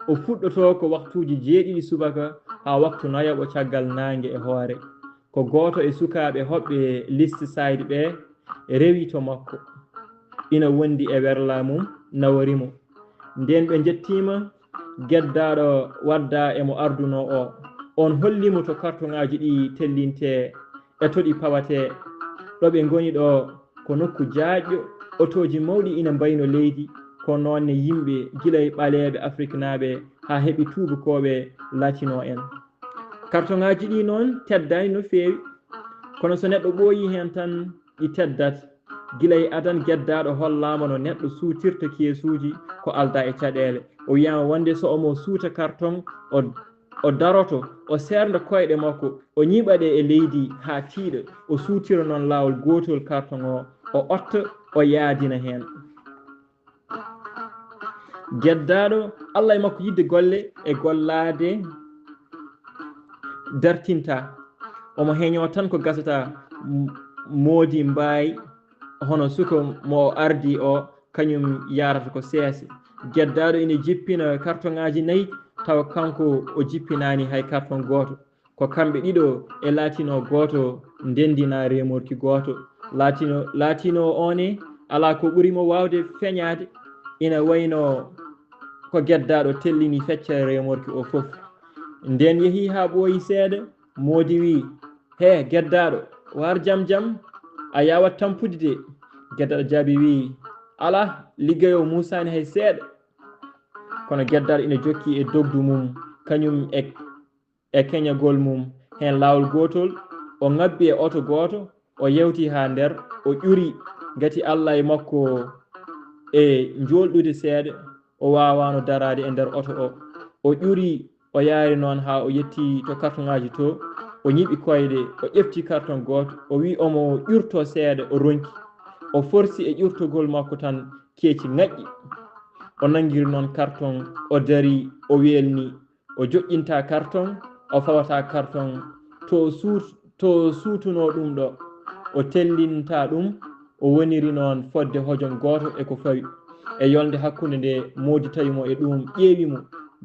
O fuɗɗotoo ko waktuuji jeeɗiɗi subaka haa waktu nayaɓo caggal naange e hoore. Ko gooto e sukaaɓe hoɓɓe List Side ɓe rewi to makko. Ina wondi e werla mum, nawori mo. Ndeen ɓe njettiima, geddaaɗo wadda e mo ardunoo o. On holli mo to kartoŋaaji ɗi tellintee e to ɗi pawatee. Ɗo ɓe ngoni ɗo ko nokku jaajɗo, otooji mawɗi ina mbayno leydi, ko noon ne yimɓe gila e ɓaleeɓe Afriknaaɓe haa heɓi tuubakooɓe latinoo en. Kartoŋaaji ɗi noon teddaani no feewi, kono so neɗɗo ɓooyii heen tan ɗi teddat. Gila e adan geddaaɗo hollaama no neɗɗo suutirta keesuuji ko aldaa e caɗeele. O wiyaama wonde so omo suuta kartoŋ, o, o daroto, o seernda koyɗe makko, o ñiɓa ɗe e leydi haa tiiɗa, o suutira noon laawol gootol kartoŋ o, o otta, o yaadina heen. Geddaaɗo, Allah e makko yiɗde golle e gollaade dartinta. Omo heñoo tan ko gasata, m-, moodi mbaay hono suka mo o ardi o, kañum yaarata ko seese. Geddaaɗo ina jippina kartoŋaaji nayi, tawa kanko o jippinaani hay kartoŋ gooto. Ko kamɓe ɗiɗo e laatinoo gooto, ndendina remorki gooto. Laatino, laatinoo o ne, alaa ko ɓuri mo waawde feñaade, ina wayno ko geddaaɗo tellini feccere remorki o fof. Ndeen yehi haa ɓooyi seeɗa, moodi wi, "He, geddaaɗo, waar jam jam, a yaawat tampude de." Geddaaɗo jaabi wi, "Alaa, liggey o muusaani hay seeɗa." Kono geddaaɗo ina jokki e dogdu mum, kañum e e keñagol mum heen laawol gootol, o ŋabbi e oto gooto, o yewti haa nder, o ƴuri, ngati Allah e makko e njoolɗude seeɗa, o waawaano daraade e nder oto o. O ƴuri, o yaari noon haa o yetti to kartoŋaaji to, o ñiɓi koyɗe, o ƴefti kartoŋ gooto, o wi omo ƴurto seeɗa, o ronki. O forsi e ƴurtogol makko tan, keeci ŋaƴƴi. O nanngiri noon kartoŋ, o dari, o weelni. O joƴƴinta kartoŋ, o fawata kartoŋ to o suut-, to o suutunoo ɗum ɗo. O tellinta ɗum, o woniri noon fodde hojom gooto e ko fawi. E yolnde hakkunde nde, moodi tawi mo e ɗum, ƴeewi mo.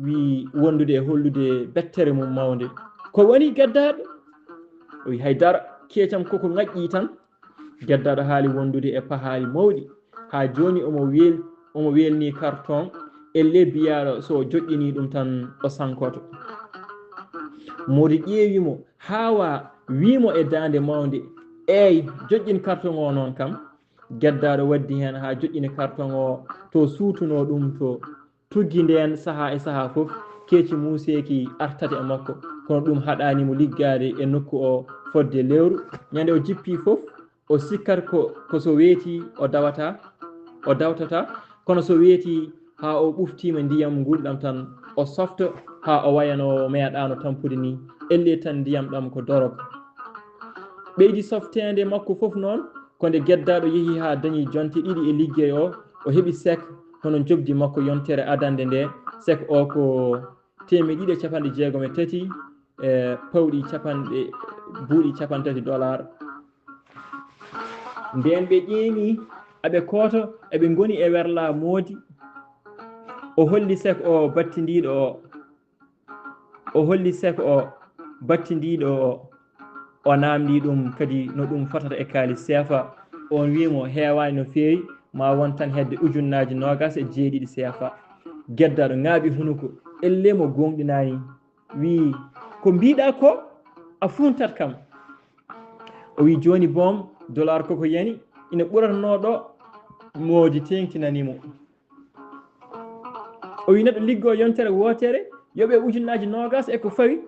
wii wondude e hollude bettere mum mawnde. Ko woni, geddaaɗo? O wii, hay dara, keecam koko ŋaƴƴii tan. Geddaaɗo haali wondude e pahaali mawɗi. Haa jooni omo wel-, omo welnii kartoŋ, ellee biyaaɗo so o joƴƴinii ɗum tan o sankoto. Moodi ƴeewi mo haa waa, wii mo e daande mawnde, eey, joƴƴin kartoŋ o noon kam. Geddaaɗo waddi heen haa joƴƴini kartoŋ o to suutunoo ɗum to. Tuggi ndeen sahaa e sahaa fof, keeci muuseeki artata e makko, kono ɗum haɗaani mo liggaade e nokku o fodde lewru. Ñande o jippii fof, o sikkat ko, ko so weetii o dawata, o dawtata, kono so weetii haa o ɓuftiima ndiyam ngulɗam tan, o softa haa o waya no meeɗaano tampude nii, ellee tan ndiyam ɗam ko dorog. Ɓeydi softeende makko fof noon, ko nde geddaaɗo yehi haa dañi jonte ɗiɗi e liggey o, o heɓi sek hono njoɓdi makko yontere adannde nde, sek o ko teemeɗɗe ɗiɗi e capanɗe jeegom e tati, e pawɗi capanɗe, buuɗi capanɗe tati dollar. Ndeen ɓe ƴeeŋi, aɓe kooto, eɓe ngoni e werlaa moodi. O holli sek o battindiiɗo o. O holli sek o battindiiɗo o. O naamndii ɗum kadi no ɗum fotata e kaalis seefa. Oon wii mo heewaani no feewi, ma won tan hedde ujunnaaji noogaas e jeeɗiɗi seefa. Geddaaɗo ŋaaɓi hunuko, ellee mo gooŋɗinaani, wii, ko mbiiɗaa ko? A fuuntat kam. O wii, jooni boom, dollar koko yani, ina ɓuratanoo ɗo. Moodi teeŋtinani mo. O wii, neɗɗo liggoo yontere wootere, yoɓee ujunnaaji noogaas e ko fawi.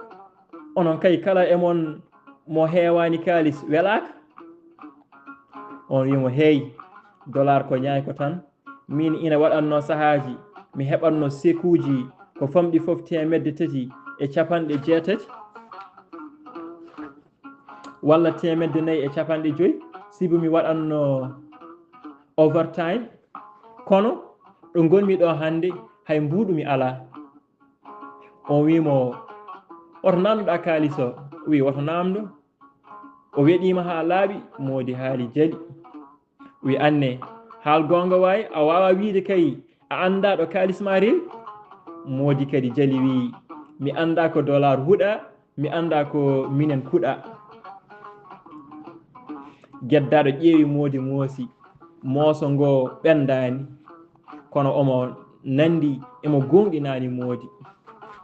Onon kay, kala e mon mo heewaani kaalis welaaka. Oon wii mo, heey, dollar ko ñaay ko tan. Miin ina waɗatnoo sahaaji, mi heɓatnoo sekuuji ko famɗi fof teemedde tati e capanɗe jeetati, walla teemedde nayi e capanɗe joy, sibu mi waɗatnoo overtime. Kono ɗo ngonmi ɗo hannde, hay mbuuɗu mi alaa. On wii mo, oto naamnoɗaa kaalis o? O wii, woto naamndo. O weɗiima haa laaɓi, moodi haali jali. Wi anne, haal goonga waay, a waawaa wiide kay a anndaa ɗo kaalis maa rewi? Moodi kadi jali wii, mi anndaa ko dollar huɗa, mi anndaa ko minen kuɗa. Geddaaɗo ƴeewi moodi moosi, mooso ngo ɓenndaani, kono omo nanndi emo gooŋɗinaani moodi.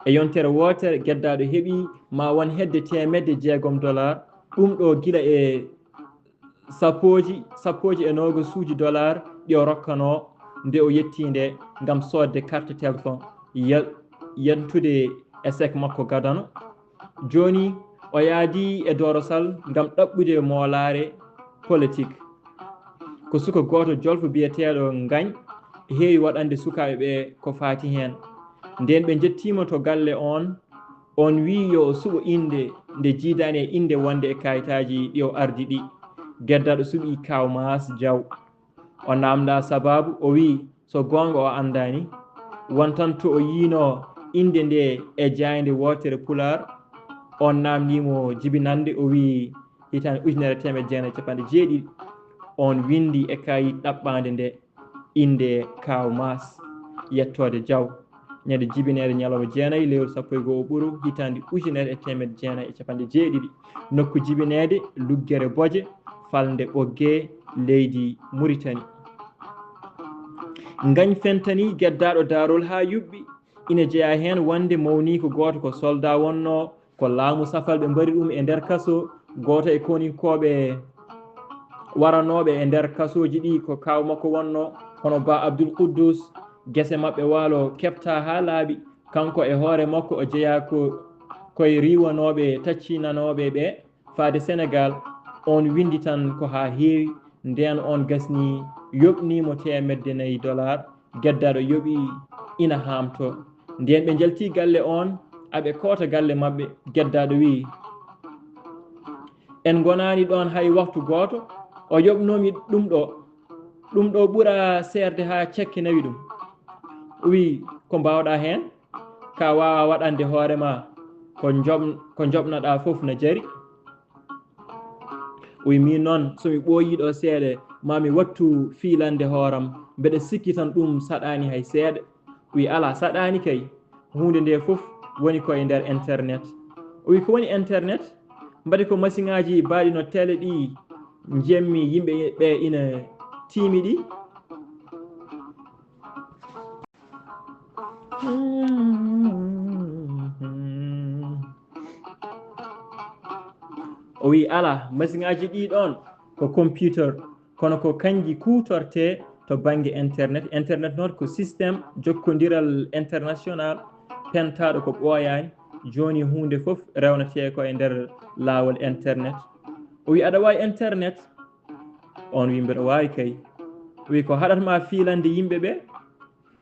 E yontere wootere, geddaaɗo heɓi maa won hedde teemedde jeegom dollar, ɗum ɗo gila e sappooji, sappooji e noogasuuji dollar ɗi o rokkanoo nde o yettii nde ngam soodde carte téléphone, ya-, yantude e sek makko gadano. Jooni o yaadi e Dooro Sal ngam ɗaɓɓude moolaare politik. Ko suka gooto jolfo biyeteeɗo Ngañ heewi waɗande sukaaɓe ɓe ko faati heen. Ndeen ɓe njettiima to galle oon, oon wii yo o suɓo innde nde jiidaani e innde wonde e kayitaaji ɗi o ardi ɗi. Geddaaɗo suɓii Kaaw Maas Jaw. O naamndaa sabaabu, o wii so goonga o anndaani. Won tan to o yiinoo innde nde e jaaynde wootere Pulaar. Oon naamndii mo jibinannde, o wii hitaande ujunere e teemedde jeenayi e capanɗe jeeɗiɗi. Oon winndi e kayit ɗaɓɓaande nde. Innde Kaaw Maas, yettoode Jaw. Ñande jibineede ñalawma jeenayi, lewru sappo e go'o ɓuru, hitaande ujunere e teemedde jeenayi e capanɗe jeeɗiɗi. Nokku jibineede, Luggere Boje, falnde Ɓoggee, leydi Muritani. Ngañ fentani geddaaɗo Daarol haa yuɓɓi. Ina jeyaa heen wonde mawniiko gooto ko soldat wonnoo, ko laamu safalɓe mbari ɗum e nder kaso. Gooto e koninkooɓe waranooɓe e nder kasooji ɗi ko kaaw makko wonnoo, hono Ba Abdul Quddus. Gese maɓɓe waalo keɓtaa haa laaɓi. Kanko e hoore makko o jeyaa ko, koye riiwanooɓe taccinanooɓe ɓe faade Senegaal. Oon winndi tan ko haa heewi. Ndeen oon gasnii, yoɓnii mo teemedde nayi dollar. Geddaaɗo yoɓi ina haamtoo. Ndeen ɓe njalti galle oon, aɓe koota galle maɓɓe. Geddaaɗo wii, en ngonaani ɗoon hay waktu gooto, o yoɓnoomi ɗum ɗo. Ɗum ɗo ɓura seerde haa cekke nawi ɗum. O wii, ko mbaawɗaa heen? Ka waawaa waɗande hoore maa ko njoɓ-, ko njoɓnaɗaa fof na jari. O wii, miin noon, so mi ɓooyii ɗo seeɗa, maa mi wattu fiilande hooram, mbeɗa sikki tan ɗum saɗaani hay seeɗa. O wii, alaa, saɗaani kay. huunde nde fof woni ko e nder internet. O wi ko woni internet? Mbaɗi ko masiŋaaji baaɗi no tele ɗi njemmi yimɓe ɓe ina tiimi ɗi. O wi alaa, masiŋaaji ɗi ɗoon ko computer, kono ko kanji kuutortee to bannge internet. Internet noon ko système jokkondiral international pentaaɗo ko ɓooyaani. Jooni huunde fof rewnetee ko e nder laawol internet. O wi aɗa waawi internet? On wi mbeɗa waawi kay. O wi ko haɗata ma fiilande yimɓe ɓe?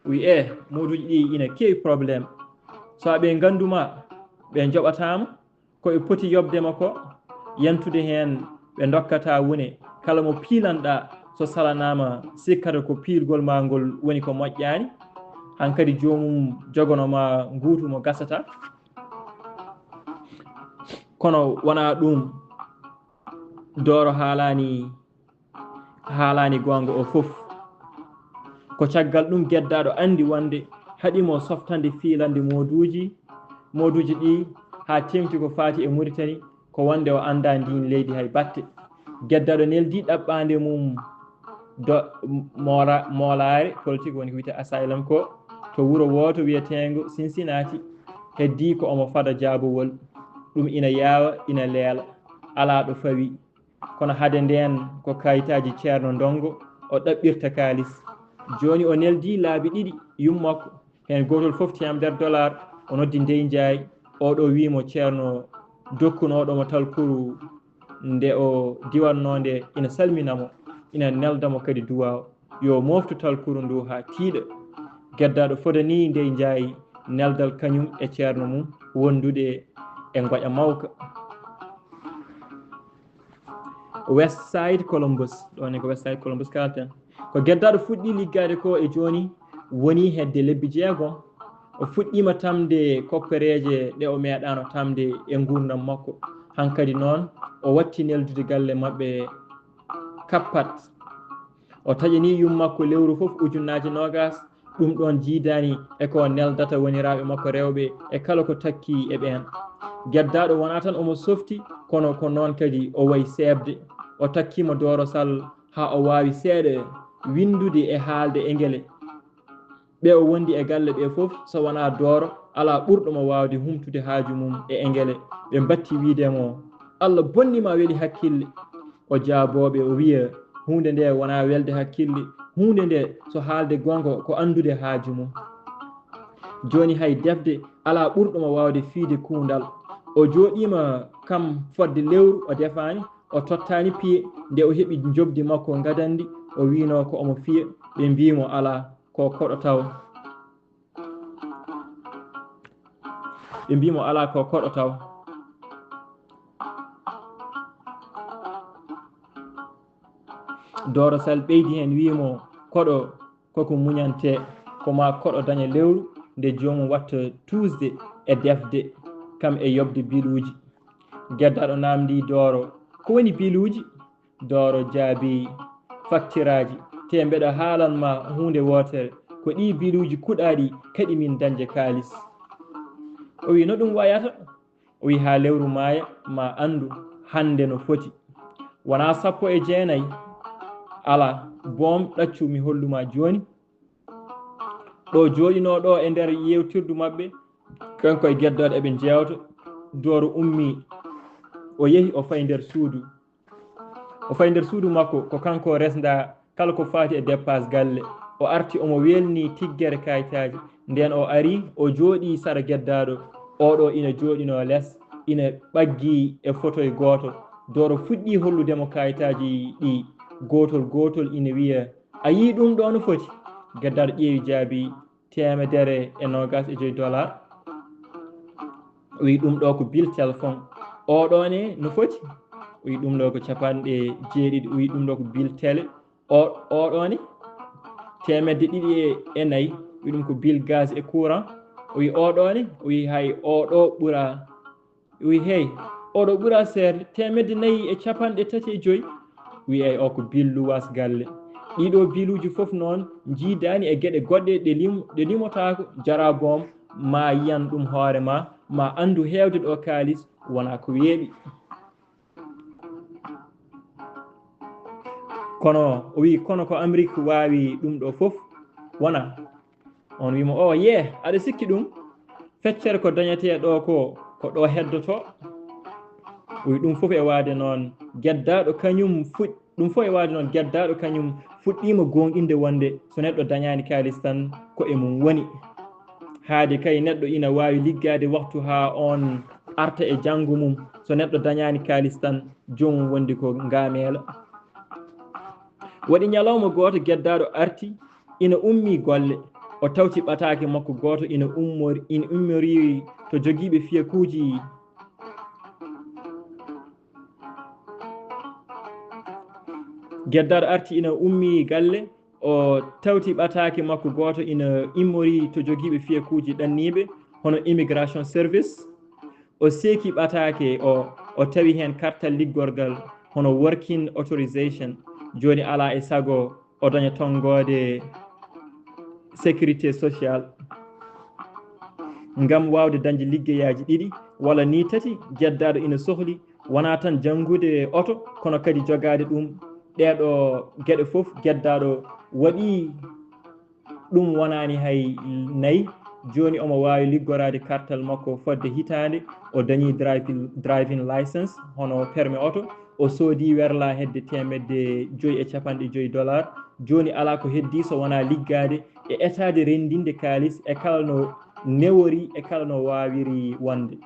O wi e mooduuji ɗi ina keewi problème. So ɓe nganndu ma ɓe njoɓataa ma, ko ɓe poti yoɓde ma ko yantude heen ɓe ndokkata wune. Kala mo piilanɗa so salanaama sikkata ko piilgol ma ngol woni ko moƴƴaani. Hankadi joomum jogono ma nguutu mo gasata. Kono wonaa ɗum Dooro haalaani haalaani goonga o fof. Ko caggal ɗum geddaaɗo anndi wonde haɗi mo softande fiilande mooduuji mooduuji ɗi haa teeŋti ko faati e Muritani ko wonde o anndaa ndiin leydi hay batte. Geddaaɗo neldi ɗaɓɓaande mum do moolaare politik woni ko wiyetee asylum ko to wuro wooto wiyeteengo Cincinnati. Heddii ko omo fada jaabowol. Ɗum ina yaawa ina leela, alaa ɗo fawi. Kono hade ndeen ko kayitaaji Ceerno Ndonngo o ɗaɓɓirta kaalis. Jooni o neldii laabi ɗiɗi yummakko, heen gootol fof teemedere dolaar. O noddi Ndey Njaay, oo ɗoo wii mo Ceerno dokkunooɗo mo talkuru nde o diwatnoo nde ina salmina mo, ina nelda mo kadi duwaaw. Yo mooftu talkuru ndu haa tiiɗa. Geddaaɗo fodanii Ndey Njaay neldal kañum e ceerno mum wondude e ngoƴa mawka. West Side Columbus, ɗo ne ko West Side Columbus kalten. Ko geddaaɗo fuɗɗi liggaade ko e jooni woni hedde lebbi jeegom. O fuɗɗiima tamde koppereeje ɗe o meeɗaano tamde e nguurndam makko. Hankadi noon o watti neldude galle maɓɓe Kappat. O taƴanii yummakko lewru fof ujunnaaje noogaas. Ɗum ɗoon jiidaani e ko neldata woniraaɓe makko rewɓe e kala ko takki e ɓeen. Geddaaɗo wonaa tan omo softi, kono ko noon kadi o wayi seeɓde. O takkiima Dooro Sal haa o waawi seeɗa winndude e haalde Engele. Ɓe o wondi e galle ɓe fof, so wonaa Dooro, alaa ɓurɗo mo waawde humtude haaju mum e Engele. Ɓe mbatti wiyde mo, "Allah bonni ma weli hakkille." O jaaboo ɓe, o wiya, "Huunde nde wonaa welde hakkille. Huunde nde, so haalde goonga, ko anndude haaju mum." Jooni hay defde alaa ɓurɗo mo waawde fiyde kuundal. O jooɗiima kam fodde lewru, o defaani, o tottaani piye. Nde o heɓi njoɓdi makko ngadanndi, o wiynoo ko omo fiya. Ɓe mbii mo, "Alaa, ko koɗo taw." Ɓe mbii mo, "Alaa, ko koɗo taw." Dooro Sal ɓeydi heen, wii mo, "Koɗo koko muñantee, ko maa koɗo daña lewru nde joomum watta tuusde e defde, kam e yoɓde biluuji." Geddaaɗo naamndii Dooro, "Ko woni biluuji?" Dooro jaabii, "Faktiraaji, te mbeɗa haalan ma huunde wootere, ko ɗii biluuji kuɗaaɗi kaɗi min dañde kaalis." O wii, "No ɗum wayata?" O wii, "Haa lewru maaya, ma anndu hannde no foti. Wonaa sappo e jeenayi? Alaa, boom, ɗaccu mi hollu ma jooni." Ɗo jooɗinoo ɗo e nder yeewtirdu maɓɓe, kanko e geddaaɗo eɓe njeewta, Dooro ummii, o yehi, o fayi nder suudu. O fayi nder suudu makko, ko kanko resndaa kala ko faati e deppaas galle. O arti, omo weelnii tiggere kayitaaji. Ndeen o arii, o jooɗii sara geddaaɗo. Oɗo ina jooɗinoo les, ina ɓaggii e fotoy gooto. Dooro fuɗɗii hollude mo kayitaaji ɗii, gootol gootol ina wiya, "A yii ɗum ɗo no foti?" Geddaaɗo ƴeewi jaabii, teemedere e noogaas e joy dollar. O wii, "Ɗum ɗo ko bill téléphone." "Oo ɗoo ne no foti?" O wii, "Ɗum ɗo ko capanɗe jeeɗiɗi." O wii, "Ɗum ɗo ko bill télé." "O, oo ɗoo ne?" "Teemedde ɗiɗi e, e nayi." O wii, "Ɗum ko bill gaz e courant." O wii, "Oo ɗoo ne?" O wii, "Hay oo ɗoo ɓuraa." O wii, "Hey, oo ɗoo ɓuraa seerde, teemedde nayi e capanɗe tati e joy." O wii, "Ay, oo ko bill luwaas galle." Ɗii ɗoo biluuji fof noon njiidaani e geɗe goɗɗe ɗe lim-, ɗe limotaako, jaraa boom, ma yiyan ɗum hoore ma, ma anndu heewde ɗo kaalis wonaa ko weeɓi. Kono o wi, kono ko Amérique waawi ɗum ɗo fof wona? On wi mo, o yee, aɗa sikki ɗum? Feccere ko dañetee ɗo ko, ko ɗo heddoto. O wi ɗum fof e waade noon, geddaaɗo kañum fuɗ-, ɗum fof e waade noon, geddaaɗo kañum fuɗɗiima goonɗinde wonde so neɗɗo dañaani kaalis tan ko e mum woni. Haade kay neɗɗo ina waawi liggaade waktu haa oon arta e janngo mum, so neɗɗo dañaani kaalis tan joomum wondi ko ngaameela. Waɗi ñalawma gooto geddaaɗo arti, ina ummii golle, o tawti ɓataake makko gooto ina ummori-, ina ummorii to jogiiɓe fiyakuuji. Geddaaɗo arti ina ummii galle, o tawti ɓataake makko gooto ina immori to jogiiɓe fiyakuuji ɗanniiɓe, hono Immigration Service. O seeki ɓataake o, o tawi heen kartal liggorgal, hono working authorization. Jooni alaa e sago o daña tonngoode sécurité sociale. Ngam waawde dañde liggeyaaji ɗiɗi walla nii tati, geddaaɗo ina sohli wonaa tan janngude oto, kono kadi jogaade ɗum. Ɗeeɗo geɗe fof geddaaɗo waɗi ɗum wonaani hay nayi. Jooni omo waawi liggoraade kartal makko fodde hitaande, o dañi driving, driving license, hono permis oto, o soodi werla hedde teemedde joyi e capanɗe joyi dollar. Jooni alaa ko heddii so wonaa liggaade e etaade renndinde kaalis e kala no newori e kala no waawiri wonde.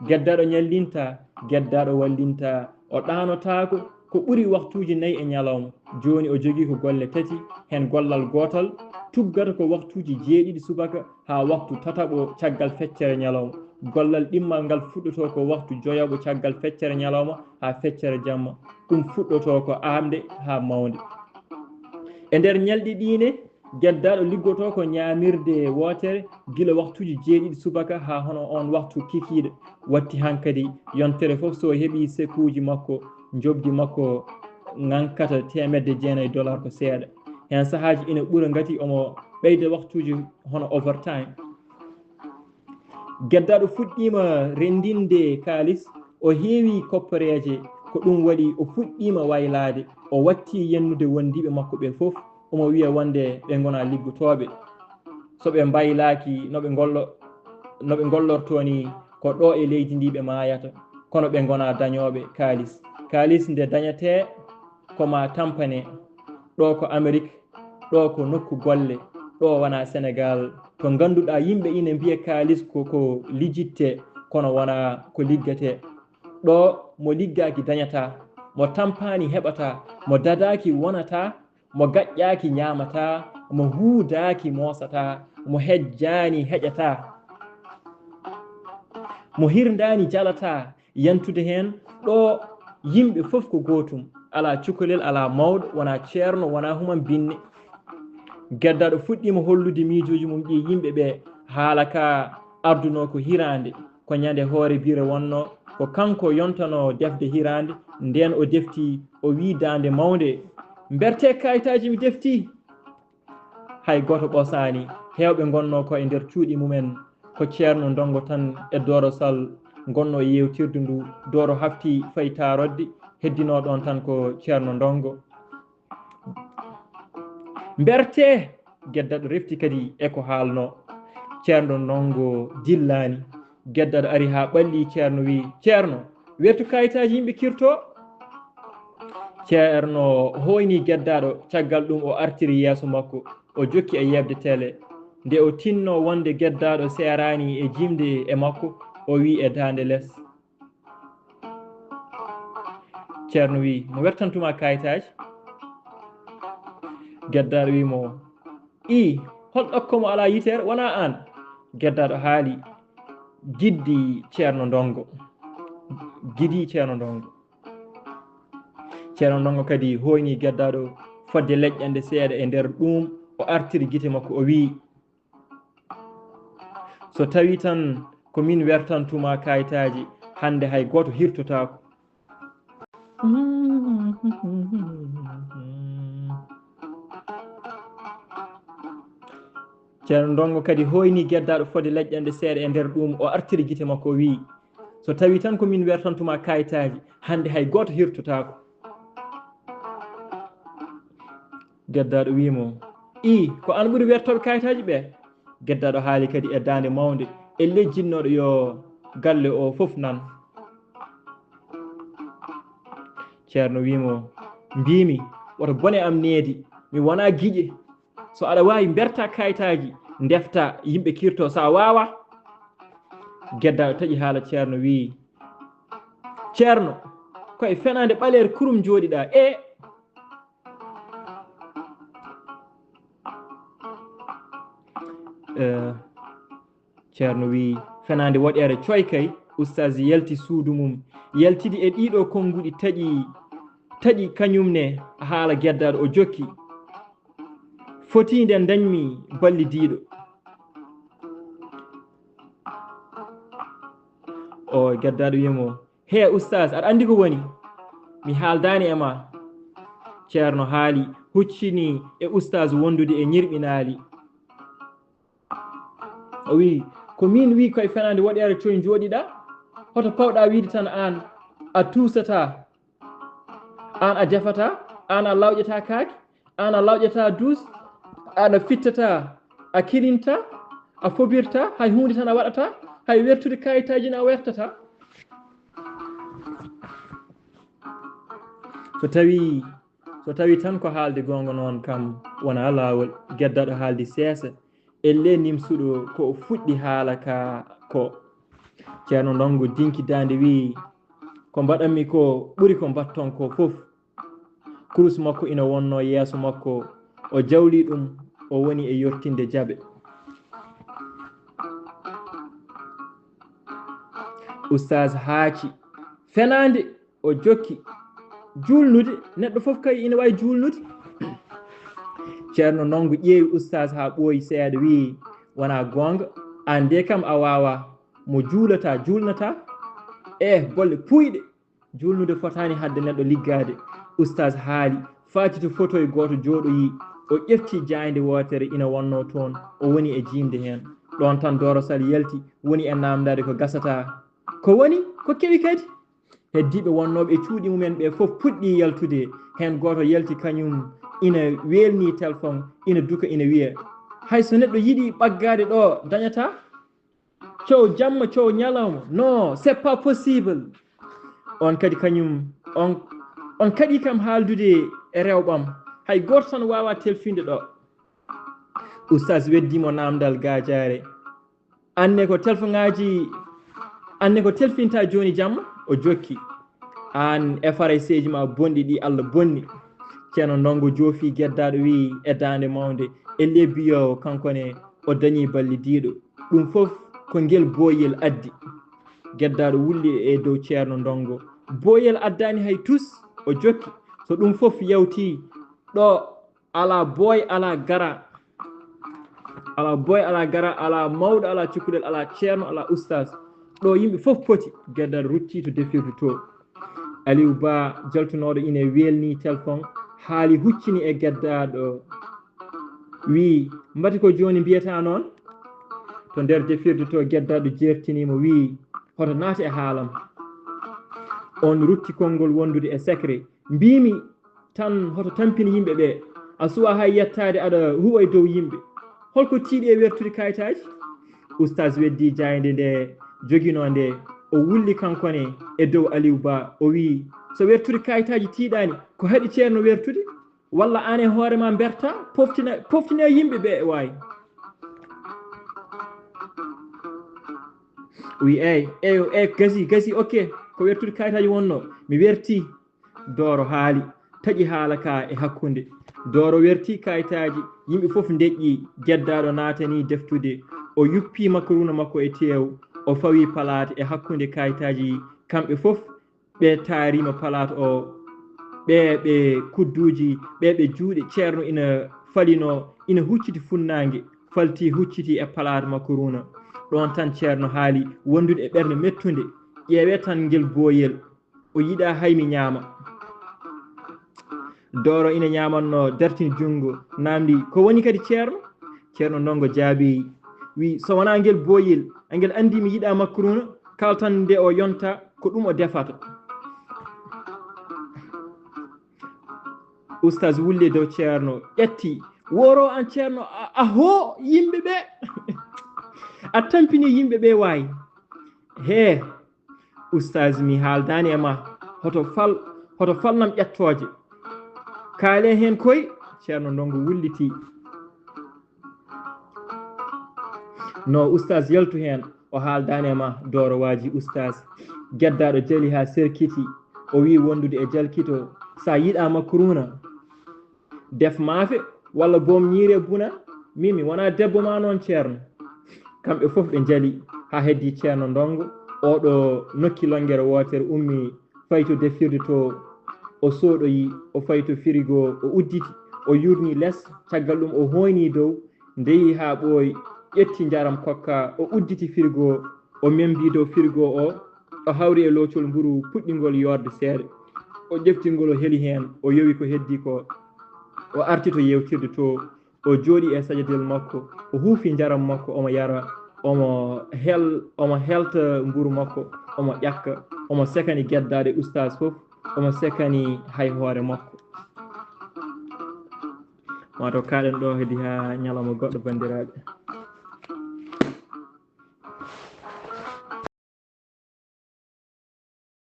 Geddaaɗo ñallinta, geddaaɗo wallinta, o ɗaanotaako ko ɓuri waktuuji nayi e ñalawma. Jooni o jogii ko golle tati, heen gollal gootal tuggata ko waktuuji jeeɗiɗi subaka haa waktu tataɓo caggal feccere ñalawma. Gollal ɗimmal ngal fuɗɗotoo ko waktu joyaɓo caggal feccere ñalawma haa feccere jamma. Ɗum fuɗɗotoo ko aamde haa mawnde. E nder ñalɗi ɗii ne, geddaaɗo liggotoo ko ñaamirde wootere gila waktuuji jeeɗiɗi subaka haa hono oon waktu kikiiɗe. Watti hankadi yontere fof so heɓii sekuuji makko, njoɓdi makko ŋankata teemedde jeenayi dollar ko seeɗa. Heen sahaaji ina ɓura ngati omo ɓeyda waktuuji hono overtime. Geddaaɗo fuɗɗiima renndinde kaalis, o heewi kopporeeje, ko ɗum waɗi o fuɗɗiima waylaade, o watti yennude wondiiɓe makko ɓe fof, omo wiya wonde ɓe ngonaa liggotooɓe. So ɓe mbaylaaki no ɓe ngollo-, no ɓe ngollortoo nii, ko ɗo e leydi ndi ɓe maayata, kono ɓe ngonaa dañooɓe kaalis. Kaalis nde dañetee ko maa tampane, ɗo ko Amerik, ɗo ko nokku golle, ɗo wonaa Senegaal, to ngannduɗaa yimɓe ina mbiya kaalis ko ko lijittee, kono wonaa ko liggetee. Ɗo mo liggaaki dañataa, mo tampaani heɓataa, mo dadaaki wonataa, mo gaƴƴaaki ñaamataa, mo huudaaki moosataa, mo hejjaani heƴataa, mo hirndaani jalataa, yantude heen. Ɗo yimɓe fof ko gootum, alaa cukalel, alaa mawɗo, wonaa ceerno, wonaa human binne. Geddaaɗo fuɗɗiima hollude miijooji mum ɗi yimɓe ɓe, haala ka ardunoo ko hiraande, ko ñande hoore bire wonnoo, ko kanko yontanoo defde hiraande, ndeen o defti, o wii daande mawnde, "Mberte kayitaaji mi defti." Hay gooto ɓosaani, heewɓe ngonnoo ko e nder cuuɗi mumen, ko Ceerno Ndonngo tan e Dooro Sal ngonnoo yeewtirdu ndu. Dooro hafti fayi taarodde, heddinoo ɗoon tan ko Ceerno Ndonngo. "Mberte!" Geddaaɗo refti kadi e ko haalnoo. Ceerno Ndonngo dillaani. Geddaaɗo ari haa ɓalli Ceerno, wii, "Ceerno, wertu kayitaaji yimɓe kirto." Ceerno hooyni geddaaɗo, caggal ɗum o artiri yeeso makko, o jokki e yeɓde tele. Nde o tinnoo wonde geddaaɗo seeraani e jimde e makko, o wii e daande les, Ceerno wii, "Mo wertantuma kayitaaji?" Geddaaɗo wii mo, "Ii, hol ɗokko mo alaa yitere, wonaa aan?" Geddaaɗo haali giddi Ceerno Ndonngo. Gidi Ceerno Ndonngo. Ceerno Ndonngo kadi hooyni geddaaɗo fodde leƴƴande seeɗa, e nder ɗuum o artiri gite makko, o wii, "So tawii tan ko min wertantuma kayitaaji, hannde hay gooto hirtotaako." Ceerno Ndonngo kadi hooyni Geddaaɗo fodde leƴƴannde seeɗa e nder ɗuum, o artiri gite makko, o wiyi, "So tawii tan ko min wertantuma kaayitaaji, hannde hay gooto hirtotaako." Geddaaɗo wiyi mo, "Ii, ko aan ɓuri wertooɓe kaayitaaji ɓe?" Geddaaɗo haali kadi e daande mawnde, e lejjinnooɗo yo galle o fof nan. Ceerno wiyi mo, "Mbiimi, woto bone am needi, mi wonaa giƴe. So aɗa waawi mbertaa kaayitaaji, ndeftaa, yimɓe kirto, so a waawaa." Geddaaɗo taƴi haala Ceerno, wiyi, "Ceerno, ko e fenaande ɓaleere kurum njooɗiɗaa, e?" Eh, Ceerno wiyi, "Fenaande woɗeere coy kay." Ustaas yalti suudu mum, yaltidi e ɗiɗo konnguɗi taƴi, taƴi kañum ne haala Geddaaɗo, o jokki, "Fotiinde ndañmi ballidiiɗo." O Geddaaɗo wiyi mo, "Hee Ustaas, aɗa anndi ko woni? Mi haaldaani e ma." Ceerno haali, huccini e Ustaas wondude e ñirɓinaali. O wiyi, "Ko miin wiyi koye fenaande woɗeere coy njooɗiɗaa? Hoto pawɗaa wiide tan aan a tuusataa, aan a defataa, aan a lawƴataa kaake, aan a lawƴataa duus, aan a fittataa, a kilintaa, a fobirtaa, hay huunde tan a waɗataa, hay wertude kaayitaaji ne a wertataa." So tawii, so tawii tan ko haalde goonga noon kam wonaa laawol, Geddaaɗo haaldi seesa, ellee nimsuɗo ko o fuɗɗi haala ka ko. Ceerno Ndonngo dinki daande wiyi, "Ko mbaɗanmi ko ɓuri ko mbaɗton ko fof." Kurus makko ina wonnoo yeeso makko, o jawli ɗum, o woni e yortinde jaɓe. Ustaas haaci, "Fenaande." O jokki, "Juulnude, neɗɗo fof kay ina waawi juulnude." Ceerno Ndonngo ƴeewi Ustaas haa ɓooyi seeɗa, wiyi, "Wonaa goonga, aan de kam a waawaa, mo juulataa, juulnataa. Eh, bolle puuyɗe, juulnude fotaani haɗde neɗɗo liggaade." Ustaas haali, faati to fotoy gooto jooɗoyi, o ƴefti jaaynde wootere ina wonnoo toon, o woni e jiimde heen. Ɗoon tan Dooro Sal yalti, woni e naamndaade ko gasataa. Ko woni? Ko kewi kadi? Heddiiɓe wonnooɓe e cuuɗi mumen ɓee fof puɗɗii yaltude. Heen gooto yalti kañum ina weelnii telefon, ina duka ina wiya, "Hay so neɗɗo yiɗii ɓaggaade ɗo, dañataa? Coow jamma, coow ñalawma. Non, c'est pas possible." On kadi kañum, on, on kaɗii kam haaldude e rewɓam. Hay gooto tan waawaa telfinde ɗo. Ustaas weddii mo naamndal gaajaare. "Aan ne ko telfoŋaaji, aan ne ko telfinta jooni jamma?" O jokki, "Aan e farayseeji ma bonɗi ɗi Allah bonni." Ceerno Ndonngo joofi Geddaaɗo, wiyi e daande mawnde, "Ellee biyoowo kanko ne o dañii ballidiiɗo. Ɗum fof ko ngel booyel addi." Geddaaɗo wulli e dow Ceerno Ndonngo. "Booyel addaani hay tus." O jokki, "So ɗum fof yawtii ɗo, alaa booy, alaa gara. Alaa booy, alaa gara, alaa mawɗo, alaa cukalel, alaa ceerno, alaa ustaas. Ɗo yimɓe fof poti." Geddaaɗo rutti to defirdu to. Aliou Ba jaltunooɗo ina weelni telefon, haali huccini e Geddaaɗo, wiyi, "Mbati ko jooni mbiyataa noon?" To nder defirdu to, Geddaaɗo jeertini mo, wiyi, "Hoto naat e haalam." On rutti konngol wondude e secret. "Mbiimi tan hoto tampin yimɓe ɓe. A suwaa hay yettaade aɗa huwa e dow yimɓe. Holko tiiɗi e wertude kayitaaji?" Ustaas weddii jaaynde nde joginoo nde, o wulli kanko ne e dow Aliou Ba, o wiyi, "So wertude kayitaaji tiiɗaani, ko haɗi ceerno wertude? Walla aan e hoore ma mberta, poftina, poftina yimɓe ɓe waay." O wiyi, "Eey, eey, eey, gasi, gasi, ok, ko wertude kayitaaji wonnoo, mi wertii." Dooro haali, taƴi haala ka e hakkunde. Dooro werti kayitaaji, yimɓe fof ndeƴƴi, Geddaaɗo naatani deftude. O yuppi makaruuna makko e teew, o fawi palaat e hakkunde kayitaaji, kamɓe fof ɓe taarima palaat o, ɓe, ɓe kudduuji, ɓe, ɓe juuɗe. Ceerno ina falino, ina hucciti funnaange, falti hucciti e palaat makaruuna. Ɗoon tan Ceerno haali, wondude e ɓernde mettunde, "Ƴeewee tan ngel booyel." O yiɗaa hay mi ñaama. Dooro ina ñaamanno, dartini junngo, naamndi, "Ko woni kadi, Ceerno?" Ceerno Ndongo jaabi, wi, so wonaa ngel booyel, angel anndi mi yiɗaa makruuna, kala tan nde o yonta, ko ɗum o defata. Ustaas wulli dow Ceerno, ƴetti, woro an Ceerno, a, a hoo yimɓe ɓe. A tampini yimɓe ɓe waay. Hee, Ustaas, mi haaldaani e ma, hoto fal, hoto falnam ƴettooje. Kaale heen koy, Ceerno Ndongo wulliti. No, Ustaas, yaltu heen, o haaldaani e ma, dooro waaji Ustaas. Geddaaɗo jali haa serkiti, o wiyi wondude e jalkito, so a yiɗaa makruuna, def maafe, walla boom ñiire buna, min mi wonaa debbo ma noon, Ceerno. Kamɓe fof ɓe njali, haa heddii Ceerno Ndongo, oɗo nokki lonngere wootere, ummi fayi to defirde to, o sooɗoyi, o fayi to firigo, o udditi, o yuurni les, caggal ɗum o hooyni dow, ndeyi haa ɓooyi, ƴetti njaram kokka, o udditi firigo, o membi dow firigo o, o hawri e loocol mburu puɗɗingol yoorde seeɗa. O ƴefti ngol, o heli heen, o yowi ko heddii ko, o arti to yeewtirde to, o jooɗi e sajadel makko, o huufi njaram makko, omo yara, omo hel-, omo helta mburu makko, omo ƴakka, omo sekani geddaaɗe Ustaas fof, omo sekani hay hoore makko. Maa taw kaaɗen ɗo hedi haa ñalawma goɗɗo, banndiraaɓe.